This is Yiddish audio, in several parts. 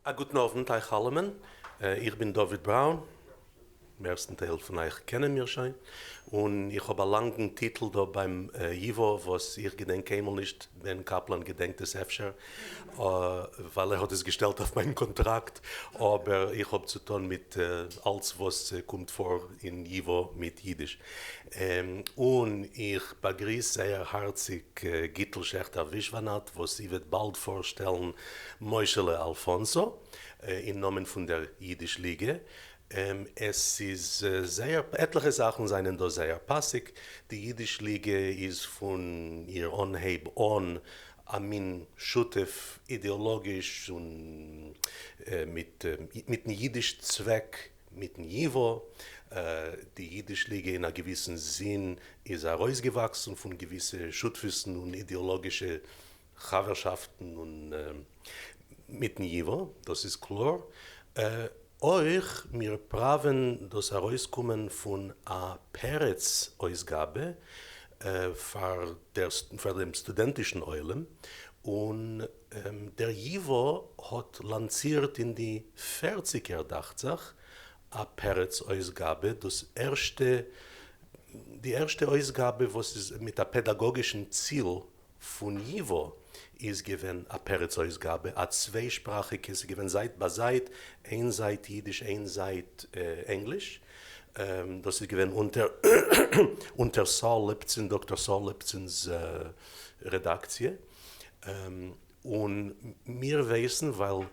א גוטן אוונט אייך אלעמען, איך בין דוד בראון, מערסטן טייל פון אייך קענען מיר שוין, און איך האב א לאנגן טיטל דא ביים ייווא וואס איך געדענק קיינמאל נישט, בען קאפלאן געדענקט עס אפשר ווייל ער האט עס געשטעלט אויף מיין קאנטראקט, אבער איך האב צו טון מיט אלץ וואס קומט פאר אין ייווא מיט אידיש, און איך באגריס זייער הארציג גיטל שעכטער ווישוואנאט וואס זי וועט באלד פארשטעלן משה'לע אלפאנסא אין נאמען פון דער אידיש ליגע. עס איז זייער, עטליכע זאכן זענען דא זייער פאסיג, די אידיש ליגע איז פון איר אנהייב אן א מין שותף אידעאלאגיש און מיט מיטן אידיש צוועק מיטן ייווא, די אידיש ליגע אין א געוויסן זין איז ארויסגעוואקסן פון געוויסע שותפות'ן און אידעאלאגישע חבר'שאפטן און מיטן ייווא, דאס איז קלאר. אויך מיר פראווען דאס ארויסקומען פון א פרץ אויסגאבע פאר דעם סטודענטישן עולם, און דער ייווא האט לאנצירט אין די פערציגער דאכט זיך א פרץ אויסגאבע, דאס ערשטע די ערשטע אויסגאבע וואס איז מיט א פעדאגאגישן ציל פון ייווא איז געווען א פרץ אויסגאבע, א צוויי-שפראכיגע, ס'איז געווען זייט ביי זייט, איין זייט אידיש איין זייט ענגליש, דאס איז געווען אונטער אונטער סאל ליפצין, דאקטאר סאל ליפצין'ס רעדאקציע, און מיר ווייסן ווייל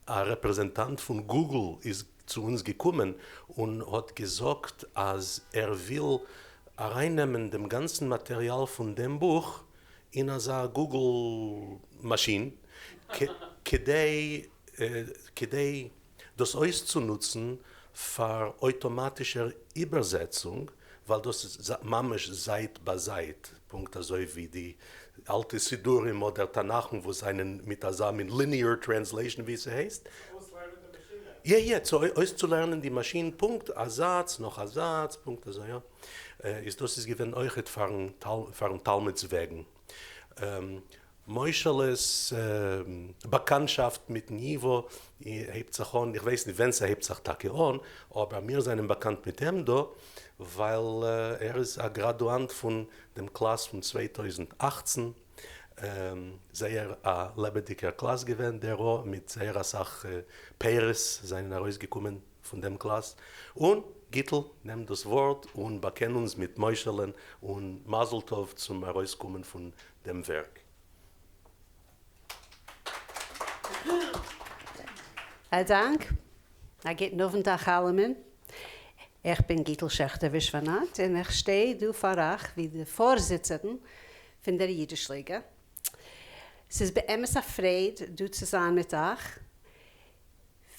א רעפרעזענטאנט פון גוגל איז צו אונז געקומען און האט געזאגט אז ער וויל ארייננעמען דעם גאנצן מאטעריאל פון דעם בוך אין אזא גוגל מאשין כדי כדי דאס אויסצונוצן פאר אויטאמאטישער איבערזעצונג, ווייל דאס איז ממש זייט ביי זייט, פונקט אזוי ווי די אלטע סידורים אדער תנכ'ן וואס זענען מיט אזא מין ליניער טרענסלעישן ווי ס'הייסט. יא יא, צו אויסצולערנען די מאשין פונקט א זאץ נאך א זאץ, פונקט אזוי יא. איז דאס איז געווען אויכעט פארן תלמיד'ס וועגן. משה'לעס באקאנטשאפט מיטן ייווא הייבט זיך אן, איך ווייס נישט ווען ס'הייבט זיך טאקע אן, אבער מיר זענען באקאנט מיט אים דא ווייל ער איז א גראדואנט פון דעם קלאס פון 2018, זייער א לעבעדיגער קלאס געווען דער א, מיט זייער אסאך פירות זענען ארויסגעקומען פון דעם קלאס, און גיטל נעם דאס ווארט און באקען אונז מיט משה'לען און מזל טוב צום ארויסקומען פון דעם ווערק. א דאנק. א גוטן אוונט אייך אלעמען. איך בין גיטל שעכטער ווישוואנאט און איך שטיי דא פאר אייך ווי די פארזיצערין פון דער אידיש ליגע. ס'איז באמת א פרייד דא צו זיין מיט אייך.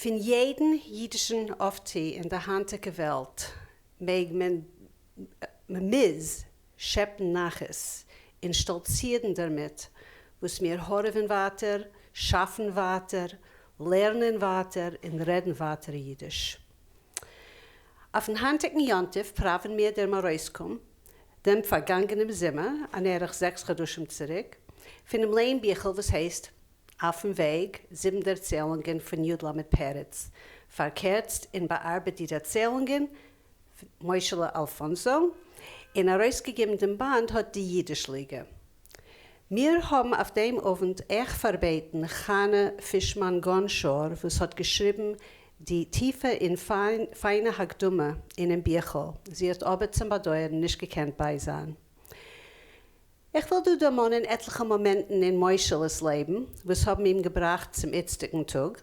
פון יעדן אידישן אויפטו אין די היינטיגע וועלט מעג מען, מ'מוז, שעפן נחת און שטאלצירן דערמיט וואס מיר הארעווען ווייטער, שאפן ווייטער, לערנען ווייטער און רעדן ווייטער אידיש. אויפן היינטיגן יום טוב פראווען מיר דעם ארויסקום דעם פארגאנגענעם זומער, אן ערך זעקס חדשים צוריק, פונעם לייען-ביכל וואס הייסט אויפן וועג, זיבן דערציילונגען פון י ל פרץ, פארקערצט און באארבעט די דערציילונגען משה'לע אלפאנסא, און ארויסגעגעבן דעם באנד האט די אידיש ליגע. מיר האבן אויף דעם אוונט אויך פארבעטן חנה פישמאן גאנשאר וואס האט געשריבן די טיפע און פיינע הקדמה אינעם ביכל, זי האט אבער צום באדויערן נישט געקענט בייזיין. איך וויל דא דערמאנען עטליכע מאמענטן אין משה'לעס לעבן וואס האבן אים געבראכט צום איצטיגן טאג,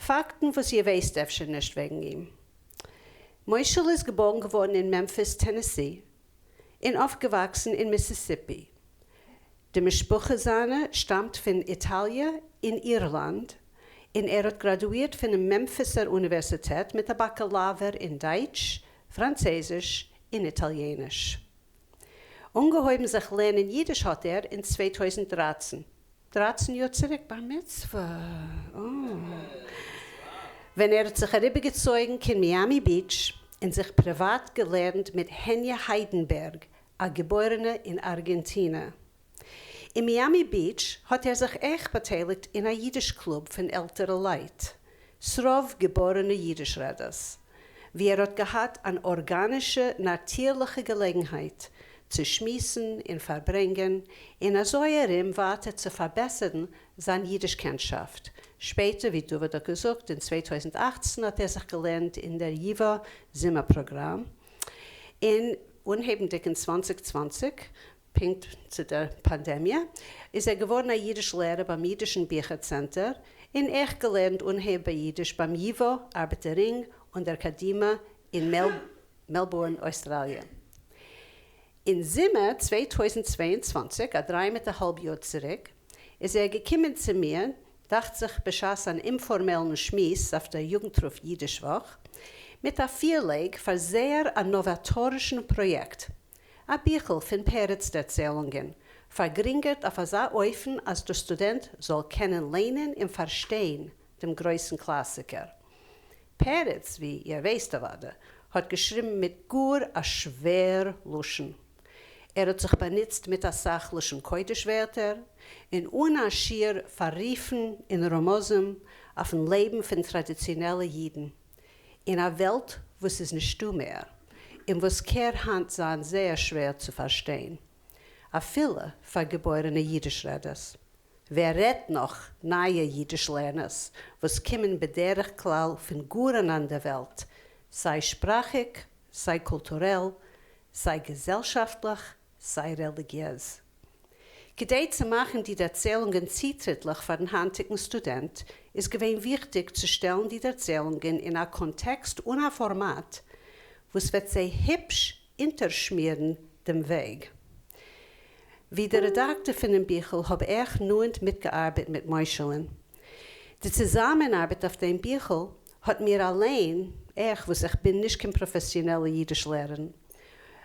פאקטן וואס איר ווייסט אפשר נישט וועגן אים. משה'לע איז געבארן געווארן אין מעמפיס, טענעסי, און אויפגעוואקסן אין מיסיסיפי. די משפחה זיינע שטאמט פון איטאליע און אירלאנד, און ער האט גראדואירט פונעם מעמפיסער אוניווערסיטעט מיט א באקאלאווער אין דייטש, פראנצעזיש און איטאליעניש. אנגעהויבן זיך לערנען אידיש האט ער אין 2013, 13 יאר צוריק, בר מצוה, ווען ער האט זיך אריבערגעצויגן קיין מיאמי ביטש און זיך פריוואט געלערנט מיט העניא היידענבערג, א געבוירענע אין ארגענטינע. אין מיאמי ביטש האט ער זיך אויך באטייליגט אין א אידיש קלוב פון עלטערע לייט, ס'רוב געבארענע אידיש רעדערס, וואו ער האט געהאט אן ארגאנישע נאטירליכע געלעגנהייט צו שמועסן און פארברענגען, און אזוי ארום ווייטער צו פארבעסערן זיין אידיש קענטשאפט. שפעטער, ווי דוד האט געזאגט, אין 2018 האט ער זיך געלערנט אין דער ייווא זומער פראגראם, און אנהייבנדיג אין 2020, פונקט צו דער פאנדעמיע, איז ער געווארן א אידיש לערער ביים אידישן ביכער צענטער, און אויך געלערנט אנהייב אידיש ביים ייווא ארבעטער רינג און דער קדימה אין מעלבורן, אויסטראליע. אין זומער 2022, א דריי מיט א האלב יאר צוריק, איז ער געקומען צו מיר, דאכט זיך בשעת אן אומפארמעלן שמועס אויף דער יוגנטרוף אידיש וואך, מיט א פירלייג פאר זייער א נאוואטארישן פראיעקט, א ביכל פון פרץ דערציילונגען, פארגרינגערט אויף אזא אופן אז דער סטודענט זאל קענען ליינען און פארשטיין דעם גרויסן קלאסיקער. פרץ, ווי איר ווייסט אוודאי, האט געשריבן מיט גאר א שווער לשון. ער האט זיך באנוצט מיט אסאך לשון קודש ווערטער, און אן א שיעור פאררופן און רמזים אויפן לעבן פון טראדיציאנעלע אידן אין א וועלט וואס איז נישטא מער, און וואס קען היינט זיין זייער שווער צו פארשטיין, אפילו פאר געבוירענע אידיש רעדערס. ווער רעדט נאך נייע אידיש לערנערס וואס קומען בדרך כלל פון גאר אן אנדער וועלט, סיי שפראכיג, סיי קולטורעל, סיי געזעלשאפטליך, סיי רעליגיעז. כדי צו מאכן די דערציילונגען צוטריטליך פארן היינטיגן סטודענט, איז געווען וויכטיג צו שטעלן די דערציילונגען אין א קאנטעקסט און א פארמאט וואס וועט זיי היפש אונטערשמירן דעם וועג. ווי דער רעדאקטאר פונעם ביכל האב איך נאענט מיטגעארבעט מיט משה'לען. די צוזאמענארבעט אויף דעם ביכל האט מיר אליין, איך וואס איך בין נישט קיין פראפעסיאנעלע אידיש לערערין,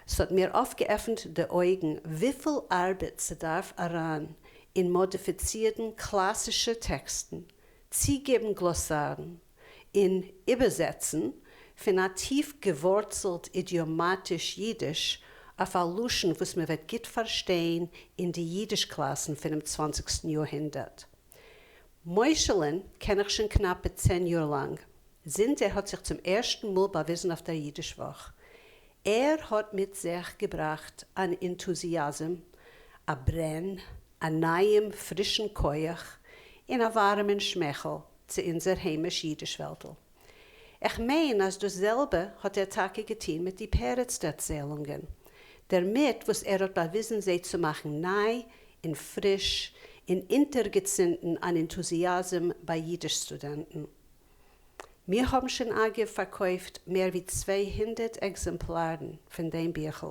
ס'האט מיר אויפגעעפנט די אויגן וויפיל ארבעט ס'דארף אריין אין מאדיפיצירן קלאסישע טעקסטן, צוגעבן גלאסארן, און איבערזעצן פון א טיף געווארצלט אידיאמאטיש אידיש אויף א לשון וואס מ'וועט גוט פארשטיין אין די אידיש קלאסן פונעם צוואנציגסטן יארהונדערט. משה'לען קען איך שוין קנאפע 10 יאר לאנג, זינט ער האט זיך צום ערשטן מאל באוויזן אויף דער אידיש וואך. ער האט מיט זיך געבראכט אן ענטוזיאזם, א ברען, א נייעם פרישן כח, און א ווארעמען שמייכל צו אונזער היימיש אידיש וועלטל. איך מיין אז דאס זעלבע האט ער טאקע געטון מיט די פרץ דערציילונגען, דערמיט וואס ער האט באוויזן זיי צו מאכן ניי און פריש און אונטערגעצינדן אן ענטוזיאזם ביי אידיש סטודענטן. מיר האבן שוין אגב פארקויפט מער ווי 200 עקזעמפלארן פון דעם ביכל,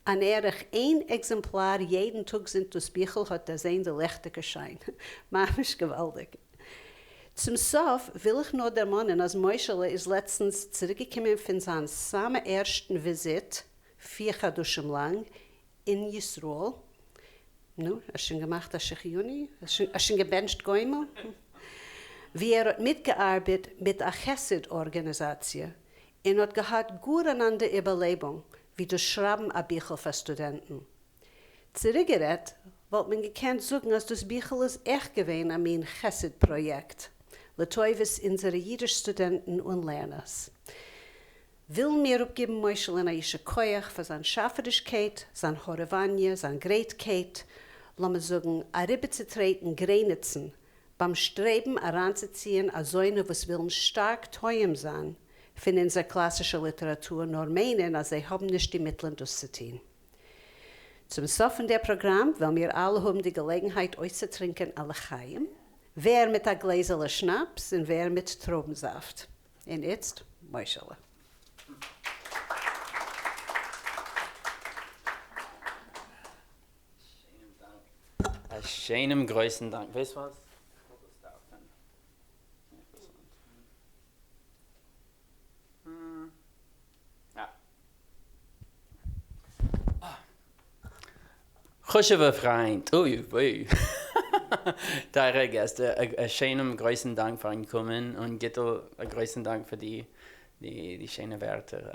אן ערך איין עקזעמפלאר יעדן טאג זינט דאס ביכל האט דערזען די ליכטיגע שיין. ממש געוואלדיג. צום סוף וויל איך נאר דערמאנען אז משה'לע איז לעצטנס צוריקגעקומען פון זיין סאמע ערשטן וויזיט, 4 חדשים לאנג, אין ישראל. נו, האסט שוין געמאכט א שהחיינו? האסט שוין געבענטשט גומל? ווי ער האט מיטגעארבעט מיט א חסד ארגאניזאציע און האט געהאט גאר אן אנדער איבערלעבונג ווי דאס שרייבן א ביכל פאר סטודענטן. צוריקגערעדט, וואלט מען געקענט זאגן אז דאס ביכל איז עכט געווען א מין חסד פראיעקט, לטובת אונזערע אידיש סטודענטן און לערנערס. ווילן מיר אפגעבן משה'לען א יישר כח פאר זיין שאפערישקייט, זיין הארעוואניע, זיין גרייטקייט, לאמיר זאגן, אריבערצוטרעטן גרעניצן, ביים שטרעבן אריינצוציען אזוינע וואס ווילן שטארק טועם זיין פון אונזער קלאסישע ליטעראטור נאר מיינען אז זיי האבן נישט די מיטלען דאס צו טון. צום סוף פון דער פראגראם וועלן מיר אלע האבן די געלעגנהייט אויסצוטרינקען א לחיים, ווער מיט א גלעזעלע שנאפס און ווער מיט טרויבנזאפט. און איצט, משה'לע. א שיינעם גרויסן דאנק. ווייסט וואס? איך וועל דאס דארפן. אינטערעסאנט. אה. חשוב'ע פריינט, אוי וויי. טייערע געסט, א שיינעם גרויסן דאנק פארן קומען, און גיטל, א גרויסן דאנק פאר די די שיינע ווערטער.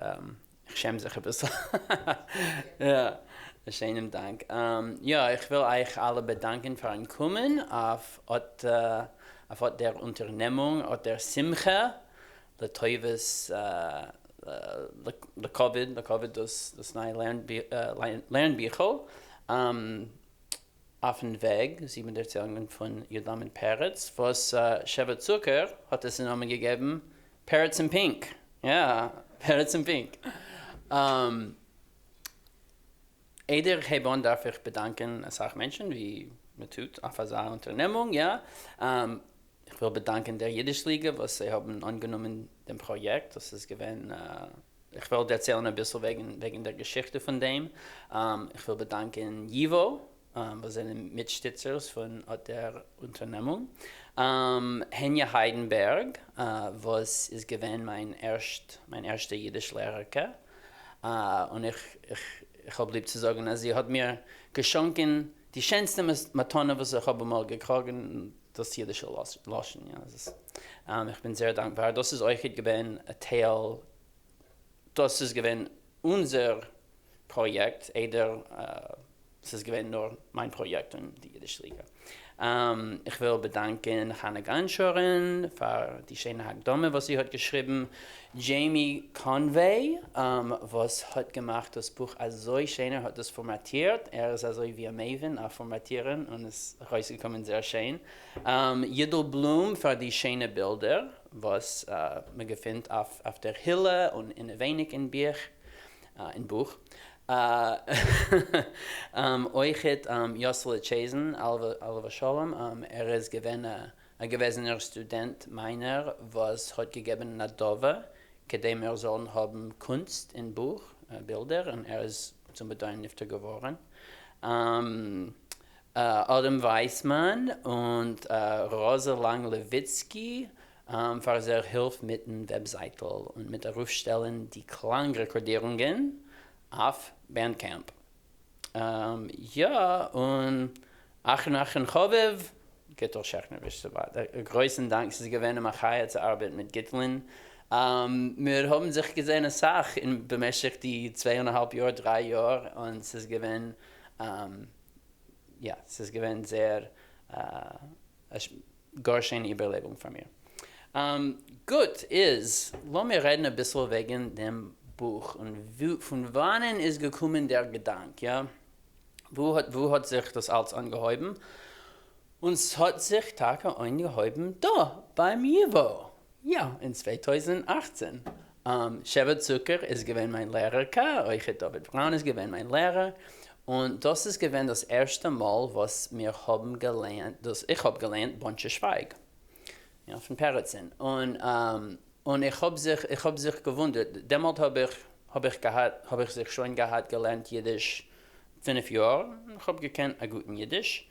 איך שעם זיך אביסל. יא. א שיינעם דאנק. יא, איך וויל אייך אלע באדאנקען פארן קומען אויף אט אויף אט דער אונטערנעמונג, אט דער שמחה, לטובת לכבוד לכבוד דאס דאס נייע לערן ביכל אויפן וועג, זיבן דערציילונגען פון י. ל. פרץ, וואס שבע צוקער האט עס א נאמען געגעבן פרץ אין פינק, יא, פרץ אין פינק. איידער איך הייב אן דארף איך באדאנקען אסאך מענטשן ווי מען טוט אויף אזא אונטערנעמונג, יא. איך וויל באדאנקען דער אידיש ליגע וואס זיי האבן אנגענומען דעם פראיעקט, דאס איז געווען, איך וועל דערציילן אביסל וועגן וועגן דער געשיכטע פון דעם. איך וויל באדאנקען ייווא וואס זענען מיטשטיצערס פון אט דער אונטערנעמונג. העניא היידענבערג וואס איז געווען מיין ערשט מיין ערשטע אידיש לערערקע, און איך איך האב ליב צו זאגן אז זי האט מיר געשאנקען די שענסטע מתנה וואס איך האב אמאל געקראגן, דאס אידישע לשון. איך בין זייער דאנקבאר. דאס איז אויכעט געווען א טייל, דאס איז געווען אונזער פראיעקט איידער ס'איז געווען נאר מיין פראיעקט און די אידיש ליגע. איך וויל באדאנקען חנה גאנטשארין פאר די שיינע הקדמה וואס זי האט געשריבן, דזשעימי קאנוועי וואס האט געמאכט דאס בוך אזוי שיין, ער האט דאס פארמאטירט, ער איז אזוי ווי א מבין אויף פארמאטירן און עס איז ארויסגעקומען זייער שיין, יידל בלום פאר די שיינע בילדער וואס מען געפינט אויף דער הילע און אינעווייניג אין בוך אין בוך. אויכעט יאסעלע טשעזן עליו השלום, ער איז געווען א געוועזענער סטודענט מיינער וואס האט געגעבן נדבה כדי מיר זאלן האבן קונסט אין בוך, בילדער, און ער איז צום באדויערן נפטר געווארן. אדם ווייסמאן און ראזע לאנג לעוויצקי פאר זייער הילף מיטן וועבזייטל און מיט ארויפשטעלן די קלאנג רעקארדירונגען אויף באנדקעמפ. יא, און אחרון אחרון חביב, גיטל שעכנער-ווישצעוואט, א גרויסן דאנק, ס'איז געווען א מחיה צו ארבעטן מיט גיטל'ן, מיר האבן זיך געזען אסאך אין במשך די צוויי און א האלב יאר, דריי יאר, און ס'איז געווען, יא, ס'איז געווען זייער א גאר שיינע איבערלעבונג פאר מיר. גוט, איז לאמיר רעדן אביסל וועגן דעם בוך און פון וואנען איז געקומען דער געדאנק, יא? וואו האט זיך דאס אלץ אנגעהויבן? און ס'האט זיך טאקע אנגעהויבן דא ביים ייווא, יא, אין 2018. שבע צוקער איז געווען מיין לערערקע, אויכעט דוד בראון איז געווען מיין לערער, און דאס איז געווען דאס ערשטע מאל וואס מיר האבן געלייענט, דאס איך האב געלייענט באנטשע שווייג, יא, פון פרצן, און און איך האב זיך, איך האב זיך געוואונדערט, דעמאלט האב איך, האב איך געהאט, האב איך זיך שוין געהאט געלערנט אידיש פינף יאר, איך האב געקענט א גוטן אידיש,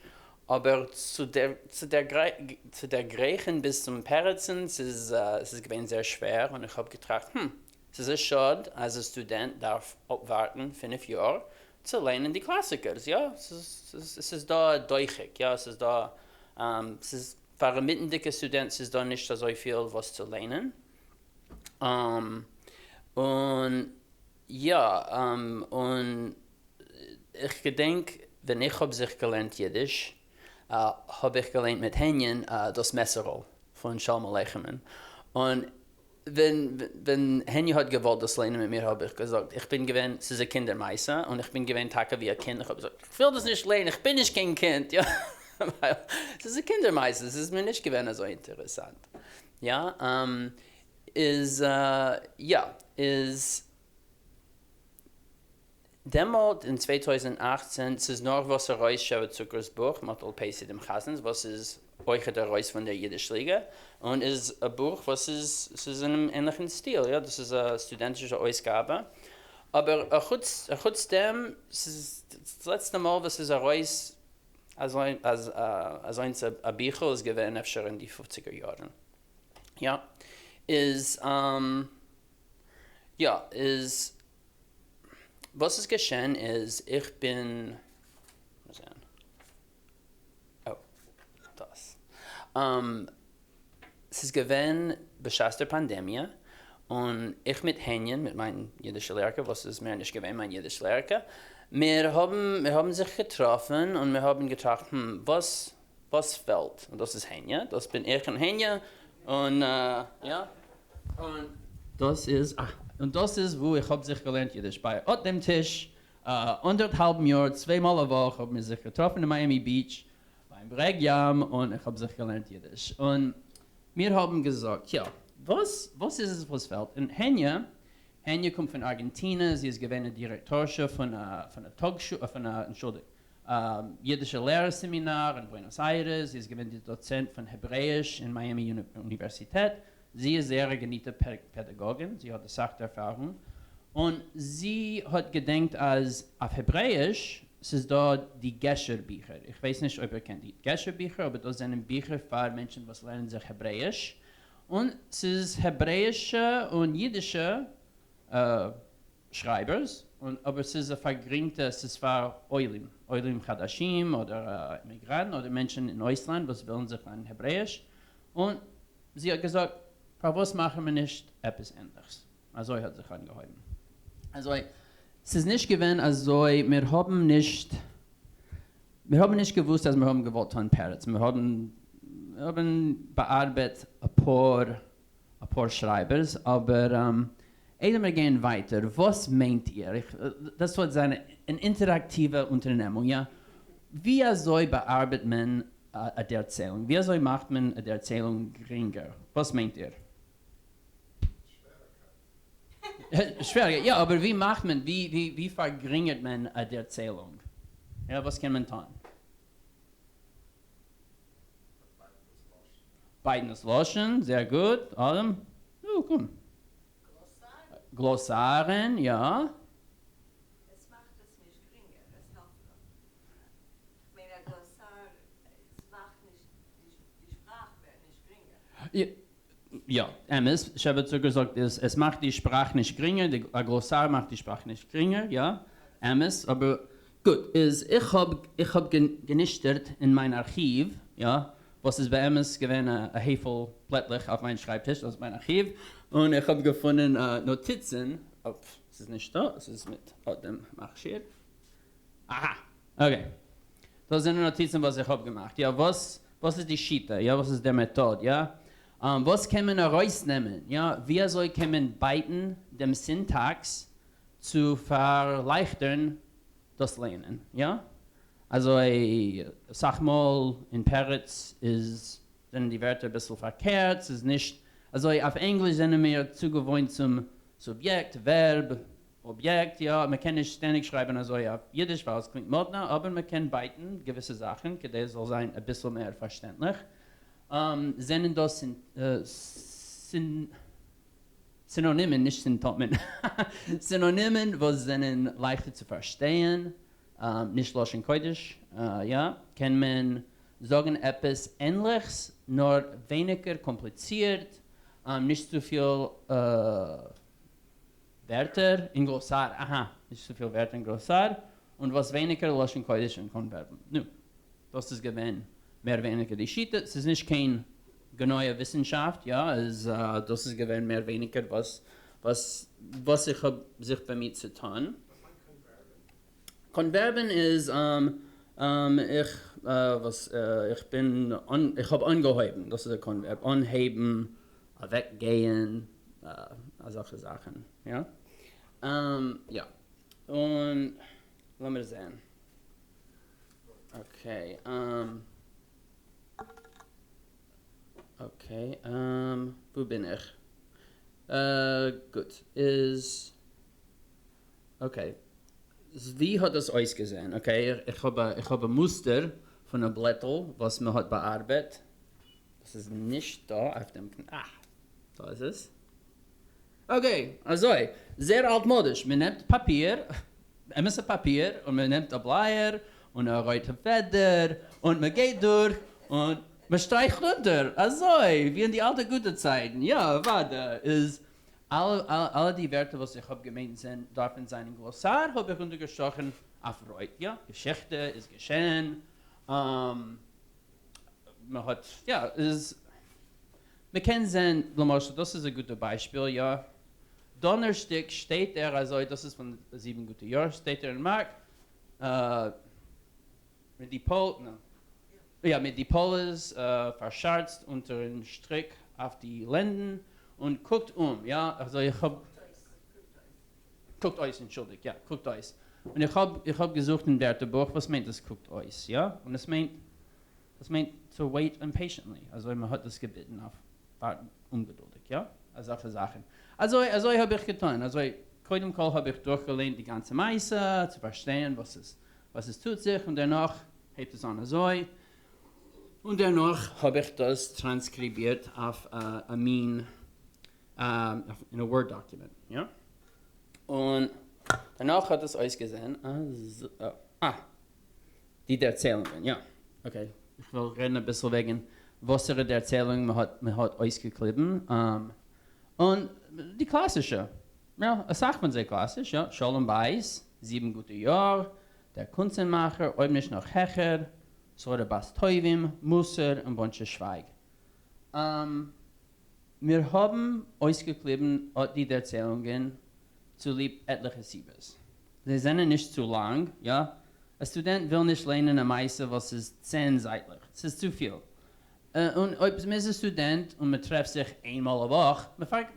אבער צו צו דערגרייכן ביז צום פרצן ס'איז ס'איז געווען זייער שווער, און איך האב געטראכט, הום, ס'איז א שאד אז א סטודענט דארף אפווארטן פינף יאר צו לערנען די קלאסיקערס, יא, ס'איז דא דוחק, יא, ס'איז דא, ס'איז פאר א מיטנדיגע סטודענט ס'איז דא נישט אזויפיל וואס צו לערנען, און יא, און איך געדענק ווען איך האב זיך געלערנט אידיש, האב איך געלערנט מיט העניען דאס מעסערל פון שלום עליכמ'ן, און ווען ווען העניע האט געוואלט דאס לערנען מיט מיר האב איך געזאגט, איך בין געווען, ס'איז א קינדער מעשה, און איך בין געווען טאקע ווי א קינד, איך האב געזאגט, איך וויל דאס נישט לערנען, איך בין נישט קיין קינד, יא, ווייל ס'איז א קינדער מעשה, ס'איז מיר נישט געווען אזוי אינטערעסאנט, יא, איז יא, איז דעמאלט אין 2018, ס'איז נארוואס ארויס שבע צוקער'ס בוך, מאטל פייסי דעם חזנ'ס, וואס איז אויכעט ארויס פון דער אידיש ליגע, און איז א בוך וואס איז, ס'איז אינעם ענליכן סטיל, יא, דאס איז א סטודענטישע אויסגאבע, אבער אחוץ, אחוץ דעם, ס'איז דאס לעצטע מאל וואס ס'איז ארויס אזוינס א ביכל איז געווען אפשר אין די פופציגער יארן, יא, איז, יא, איז. וואס איז געשען איז איך בין, זען, אוי, דאס. ס'איז געווען בשעת דער פאנדעמיע, און איך מיט העניען, מיט מיין אידישע לערערקע, וואס איז מער נישט געווען מיין אידיש לערערקע. מיר האָבן, מיר האָבן זיך געטראָפֿן און מיר האָבן געטראַכט, המ, וואָס, וואָס פֿעלט? און דאָס איז העניע, דאָס בין איך און העניע, און, יאָ, און דאָס איז, אַ, און דאָס איז וווּ איך האָב זיך געלערנט ייִדיש, בײַ אָט דעם טיש, אָנדערטהאַלבן יאָר, צוויי מאָל אַ וואָך האָבן מיר זיך געטראָפֿן אין מיאַמי ביטש, ביים ברעג ים און איך האב זיך געלערנט אידיש און מיר האבן געזאגט יא וואס וואס איז עס וואס פעלט און העניא העניא קומט פון ארגענטינע זי איז געווען א דירעקטארשע פון א פון א טאגשולע פון א אנטשולדיגט א אידישע לערער סעמינאר אין בוענאס איירעס זי איז געווען די דאצענט פון העברעאיש אין מיאמי אוניווערסיטעט זי איז זייער א געניטע פעדאגאגין זי האט אסאך ערפארונג און זי האט געדענקט אז אויף העברעאיש ס'איז דא די גשר ביכער, איך ווייס נישט אויב איר קענט די גשר ביכער, אבער דאס זענען ביכער פאר מענטשן וואס לערנען זיך העברעאיש, און ס'איז העברעאישע און אידישע שרייבערס, און אבער ס'איז א פארגרינגטע, ס'איז פאר עולים, עולים חדשים אדער אימיגראנטן אדער מענטשן אין אויסלאנד וואס ווילן זיך לערנען העברעאיש, און זי האט געזאגט פארוואס מאכן מיר נישט עפעס ענליכס? אזוי האט זיך אנגעהויבן. אזוי, ס'איז נישט געווען אזוי, מיר האבן נישט, מיר האבן נישט געוואוסט אז מיר האבן געוואלט טון פרץ, מיר האבן, מיר האבן באארבעט אפאר, אפאר שרייבערס, אבער איידער מיר גייען ווייטער, וואס מיינט איר? איך, דאס וועט זיין אן אינטעראקטיווע אונטערנעמונג, יא? ווי אזוי באארבעט מען א דערציילונג? ווי אזוי מאכט מען א דערציילונג גרינגער? וואס מיינט איר? שוועריגקייט, יא, אבער ווי מאכט מען, ווי ווי פארגרינגערט מען א דערציילונג? יא, וואס קען מען טון? בייטן דאס לשון, זייער גוט, אדם, נו, קום. גלאסארן, יא. עס מאכט עס נישט גרינגער, עס העלפט נאר. כ'מיין א גלאסאר, עס מאכט נישט די שפראך ווערט נישט גרינגער. יא, אמת, שבע צוקער זאגט עס עס מאכט די שפראך נישט גרינגער, די א גלאסאר מאכט די שפראך נישט גרינגער, יא, אמת, אבער גוט, איז איך האב איך האב גענישטערט אין מיין ארכיוו, יא, וואס איז באמת געווען א הייפל בלעטלעך אויף מיין שרייבטיש, דאס איז מיין ארכיוו, און איך האב געפונען נאטיצן, אופ, ס'איז נישטא, ס'איז מיט אט דעם מכשיר, אהא, okay, דאס זענען נאטיצן וואס איך האב געמאכט, יא, וואס וואס איז די שיטה, יא, וואס איז דער מעטאד, יא, וואס קען מען ארויסנעמען, יא, ווי אזוי קען מען בייטן דעם סינטאקס צו פארלייכטערן דאס לייענען, יא, אזוי אסאך מאל אין פרץ איז זענען די ווערטער אביסל פארקערט, ס'איז נישט אזוי אויף ענגליש זענען מיר צוגעוואוינט צום סוביעקט, ווערב, אביעקט, יא, מען קען נישט שטענדיג שרייבן אזוי אויף אידיש ווייל עס קלינגט מאדנע, אבער מען קען בייטן געוויסע זאכן כדי עס זאל זיין אביסל מער פארשטענדליך. זענען דא סינאנימען, נישט סימפטאמען, סינאנימען וואס זענען לייכטער צו פארשטייען, נישט לשון קודש, יא, קען מען זאגן עפעס ענליכס נאר ווייניגער קאמפליצירט, נישט צופיל ווערטער אין גלאסאר, אהא, נישט צופיל ווערטער אין גלאסאר, און וואס ווייניגער לשון קודש און קאנווערבן. נו, דאס איז געווען מער ווייניגער די שיטה, ס'איז נישט קיין גענויע וויסנשאפט, יא, איז דאס איז געווען מער ווייניגער וואס וואס וואס איך האב זיך באמיט צו טון. קאנווערבן איז איך וואס איך בין איך האב אנגעהויבן, דאס איז א קאנווערב, אנהייבן, אוועקגייען, אזעלכע זאכן, יא. יא. און לאמיר זען. okay. okay, וואו בין איך? גוט, איז okay. ווי האט דאס אויסגעזען? okay, איך האב א איך האב א מוסטער פון א בלעטל וואס מען האט באארבעט. דאס איז נישט דא אויף דעם אה, דא איז עס. okay, אזוי, זייער אלטמאדיש, מען נעמט פאפיר, אמת'ע פאפיר, און מען נעמט א בלייער און א רויטע פעדער, און מען גייט דורך און מען שטרייכט אונטער, אזוי ווי אין די אלטע גוטע צייטן, יא אוודאי איז אלע אלע די ווערטער וואס איך האב געמיינט זענען דארפן זיין אין גלאסאר האב איך אונטערגעשטראכן אויף רויט, יא, געשיכטע איז געשען, מען האט, יא, איז, מען קען זען, למשל, דאס איז א גוטע ביישפיל, יא, דאנערשטאג שטייט ער אזוי, דאס איז פון זיבן גוטע יאר, שטייט ער אין מארק. מיט די פאל, יא, מיט די פאלעס פארשארצט אונטערן שטריק אויף די לענדן און קוקט אום, יא, אזוי איך האב, קוקט אויס, אנטשולדיגט, יא, קוקט אויס, און איך האב, איך האב געזוכט אין ווערטערבוך וואס מיינט דאס קוקט אויס, יא, און עס מיינט, דאס מיינט to wait impatiently, אזוי מען האט דאס געביטן אויף ווארטן אומגעדולדיג, יא, אזעלכע זאכן, אזוי, אזוי האב איך געטון, אזוי, קודם כל האב איך דורכגעליינט די גאנצע מעשה צו פארשטיין וואס עס וואס עס טוט זיך, און דערנאך הייבט עס אן אזוי, און דערנאך האב איך דאס טראנסקריבירט אויף א מין אין א Word document, יא, און דערנאך האט עס אויסגעזען אז, אה, די דערציילונגען, יא, okay, איך וויל רעדן אביסל וועגן וואסערע דערציילונגען מען האט מען האט אויסגעקליבן, און די קלאסישע, יא, אסאך פון זיי קלאסיש, יא, שלום בית, זיבן גוטע יאר, דער קונצנמאכער, אויב נישט נאך העכער, שרה בת טובים, מוסר און באנטשע שווייג. מיר האבן אויסגעקליבן אט די דערציילונגען צוליב עטליכע סיבות. זיי זענען נישט צו לאנג, יא, א סטודענט וויל נישט ליינען א מעשה וואס איז צען זייטלעך, ס'איז צופיל. און אויב מ'איז א סטודענט און מ'טרעפט זיך איינמאל א וואך,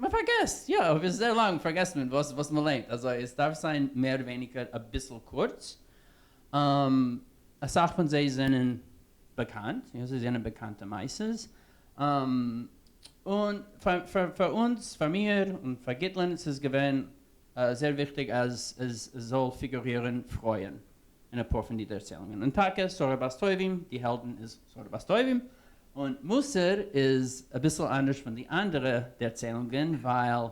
מ'פארגעסט, יא, אויב איז זייער לאנג פארגעסט מען וואס מ'ליינט, אזוי עס דארף זיין מער ווייניגער אביסל קורץ. אסאך פון זיי זענען באקאנט, יא, זיי זענען באקאנטע מעשות. און פאר אונז, פאר מיר און פאר גיטלען, ס'איז געווען זייער וויכטיג אז עס זאל פיגורירן פרויען אין אפאר פון די דערציילונגען, און טאקע שרה בת טובים, די העלדין איז שרה בת טובים, און מוסר איז אביסל אנדערש פון די אנדערע דערציילונגען ווייל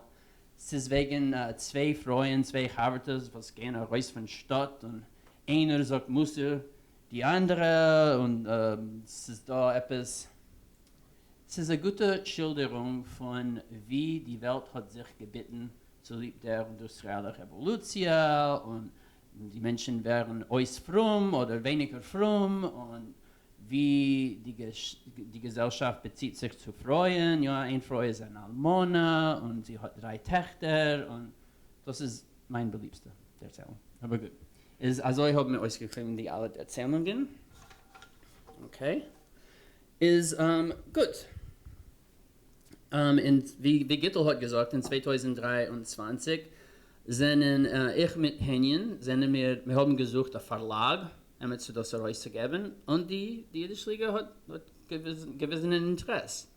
ס'איז וועגן צוויי פרויען, צוויי חבר'טעס וואס גייען ארויס פון שטאט און איינער זאגט מוסר די אנדערע און ס'איז דא עפעס, ס'איז א גוטע שילדערונג פון ווי די וועלט האט זיך געביטן צוליב דער אינדוסטריאלער רעוואלוציע און די מענטשן ווערן אויס פרום אדער ווייניגער פרום און ווי די געזעלשאפט באציט זיך צו פרויען, יא איין פרוי איז אן אלמנה און זי האט דריי טעכטער און דאס איז מיין באליבסטע דערציילונג, אבער גוט איז אזוי האבן מיר אויסגעקליבן די אלע דערציילונגען, okay איז גוט. און ווי גיטל האט געזאגט אין 2023 זענען איך מיט העניען זענען מיר מיר האבן געזוכט א פארלאג עמיצער דאס ארויסצוגעבן און די די אידיש ליגע האט האט געוויזן אן אינטערעס.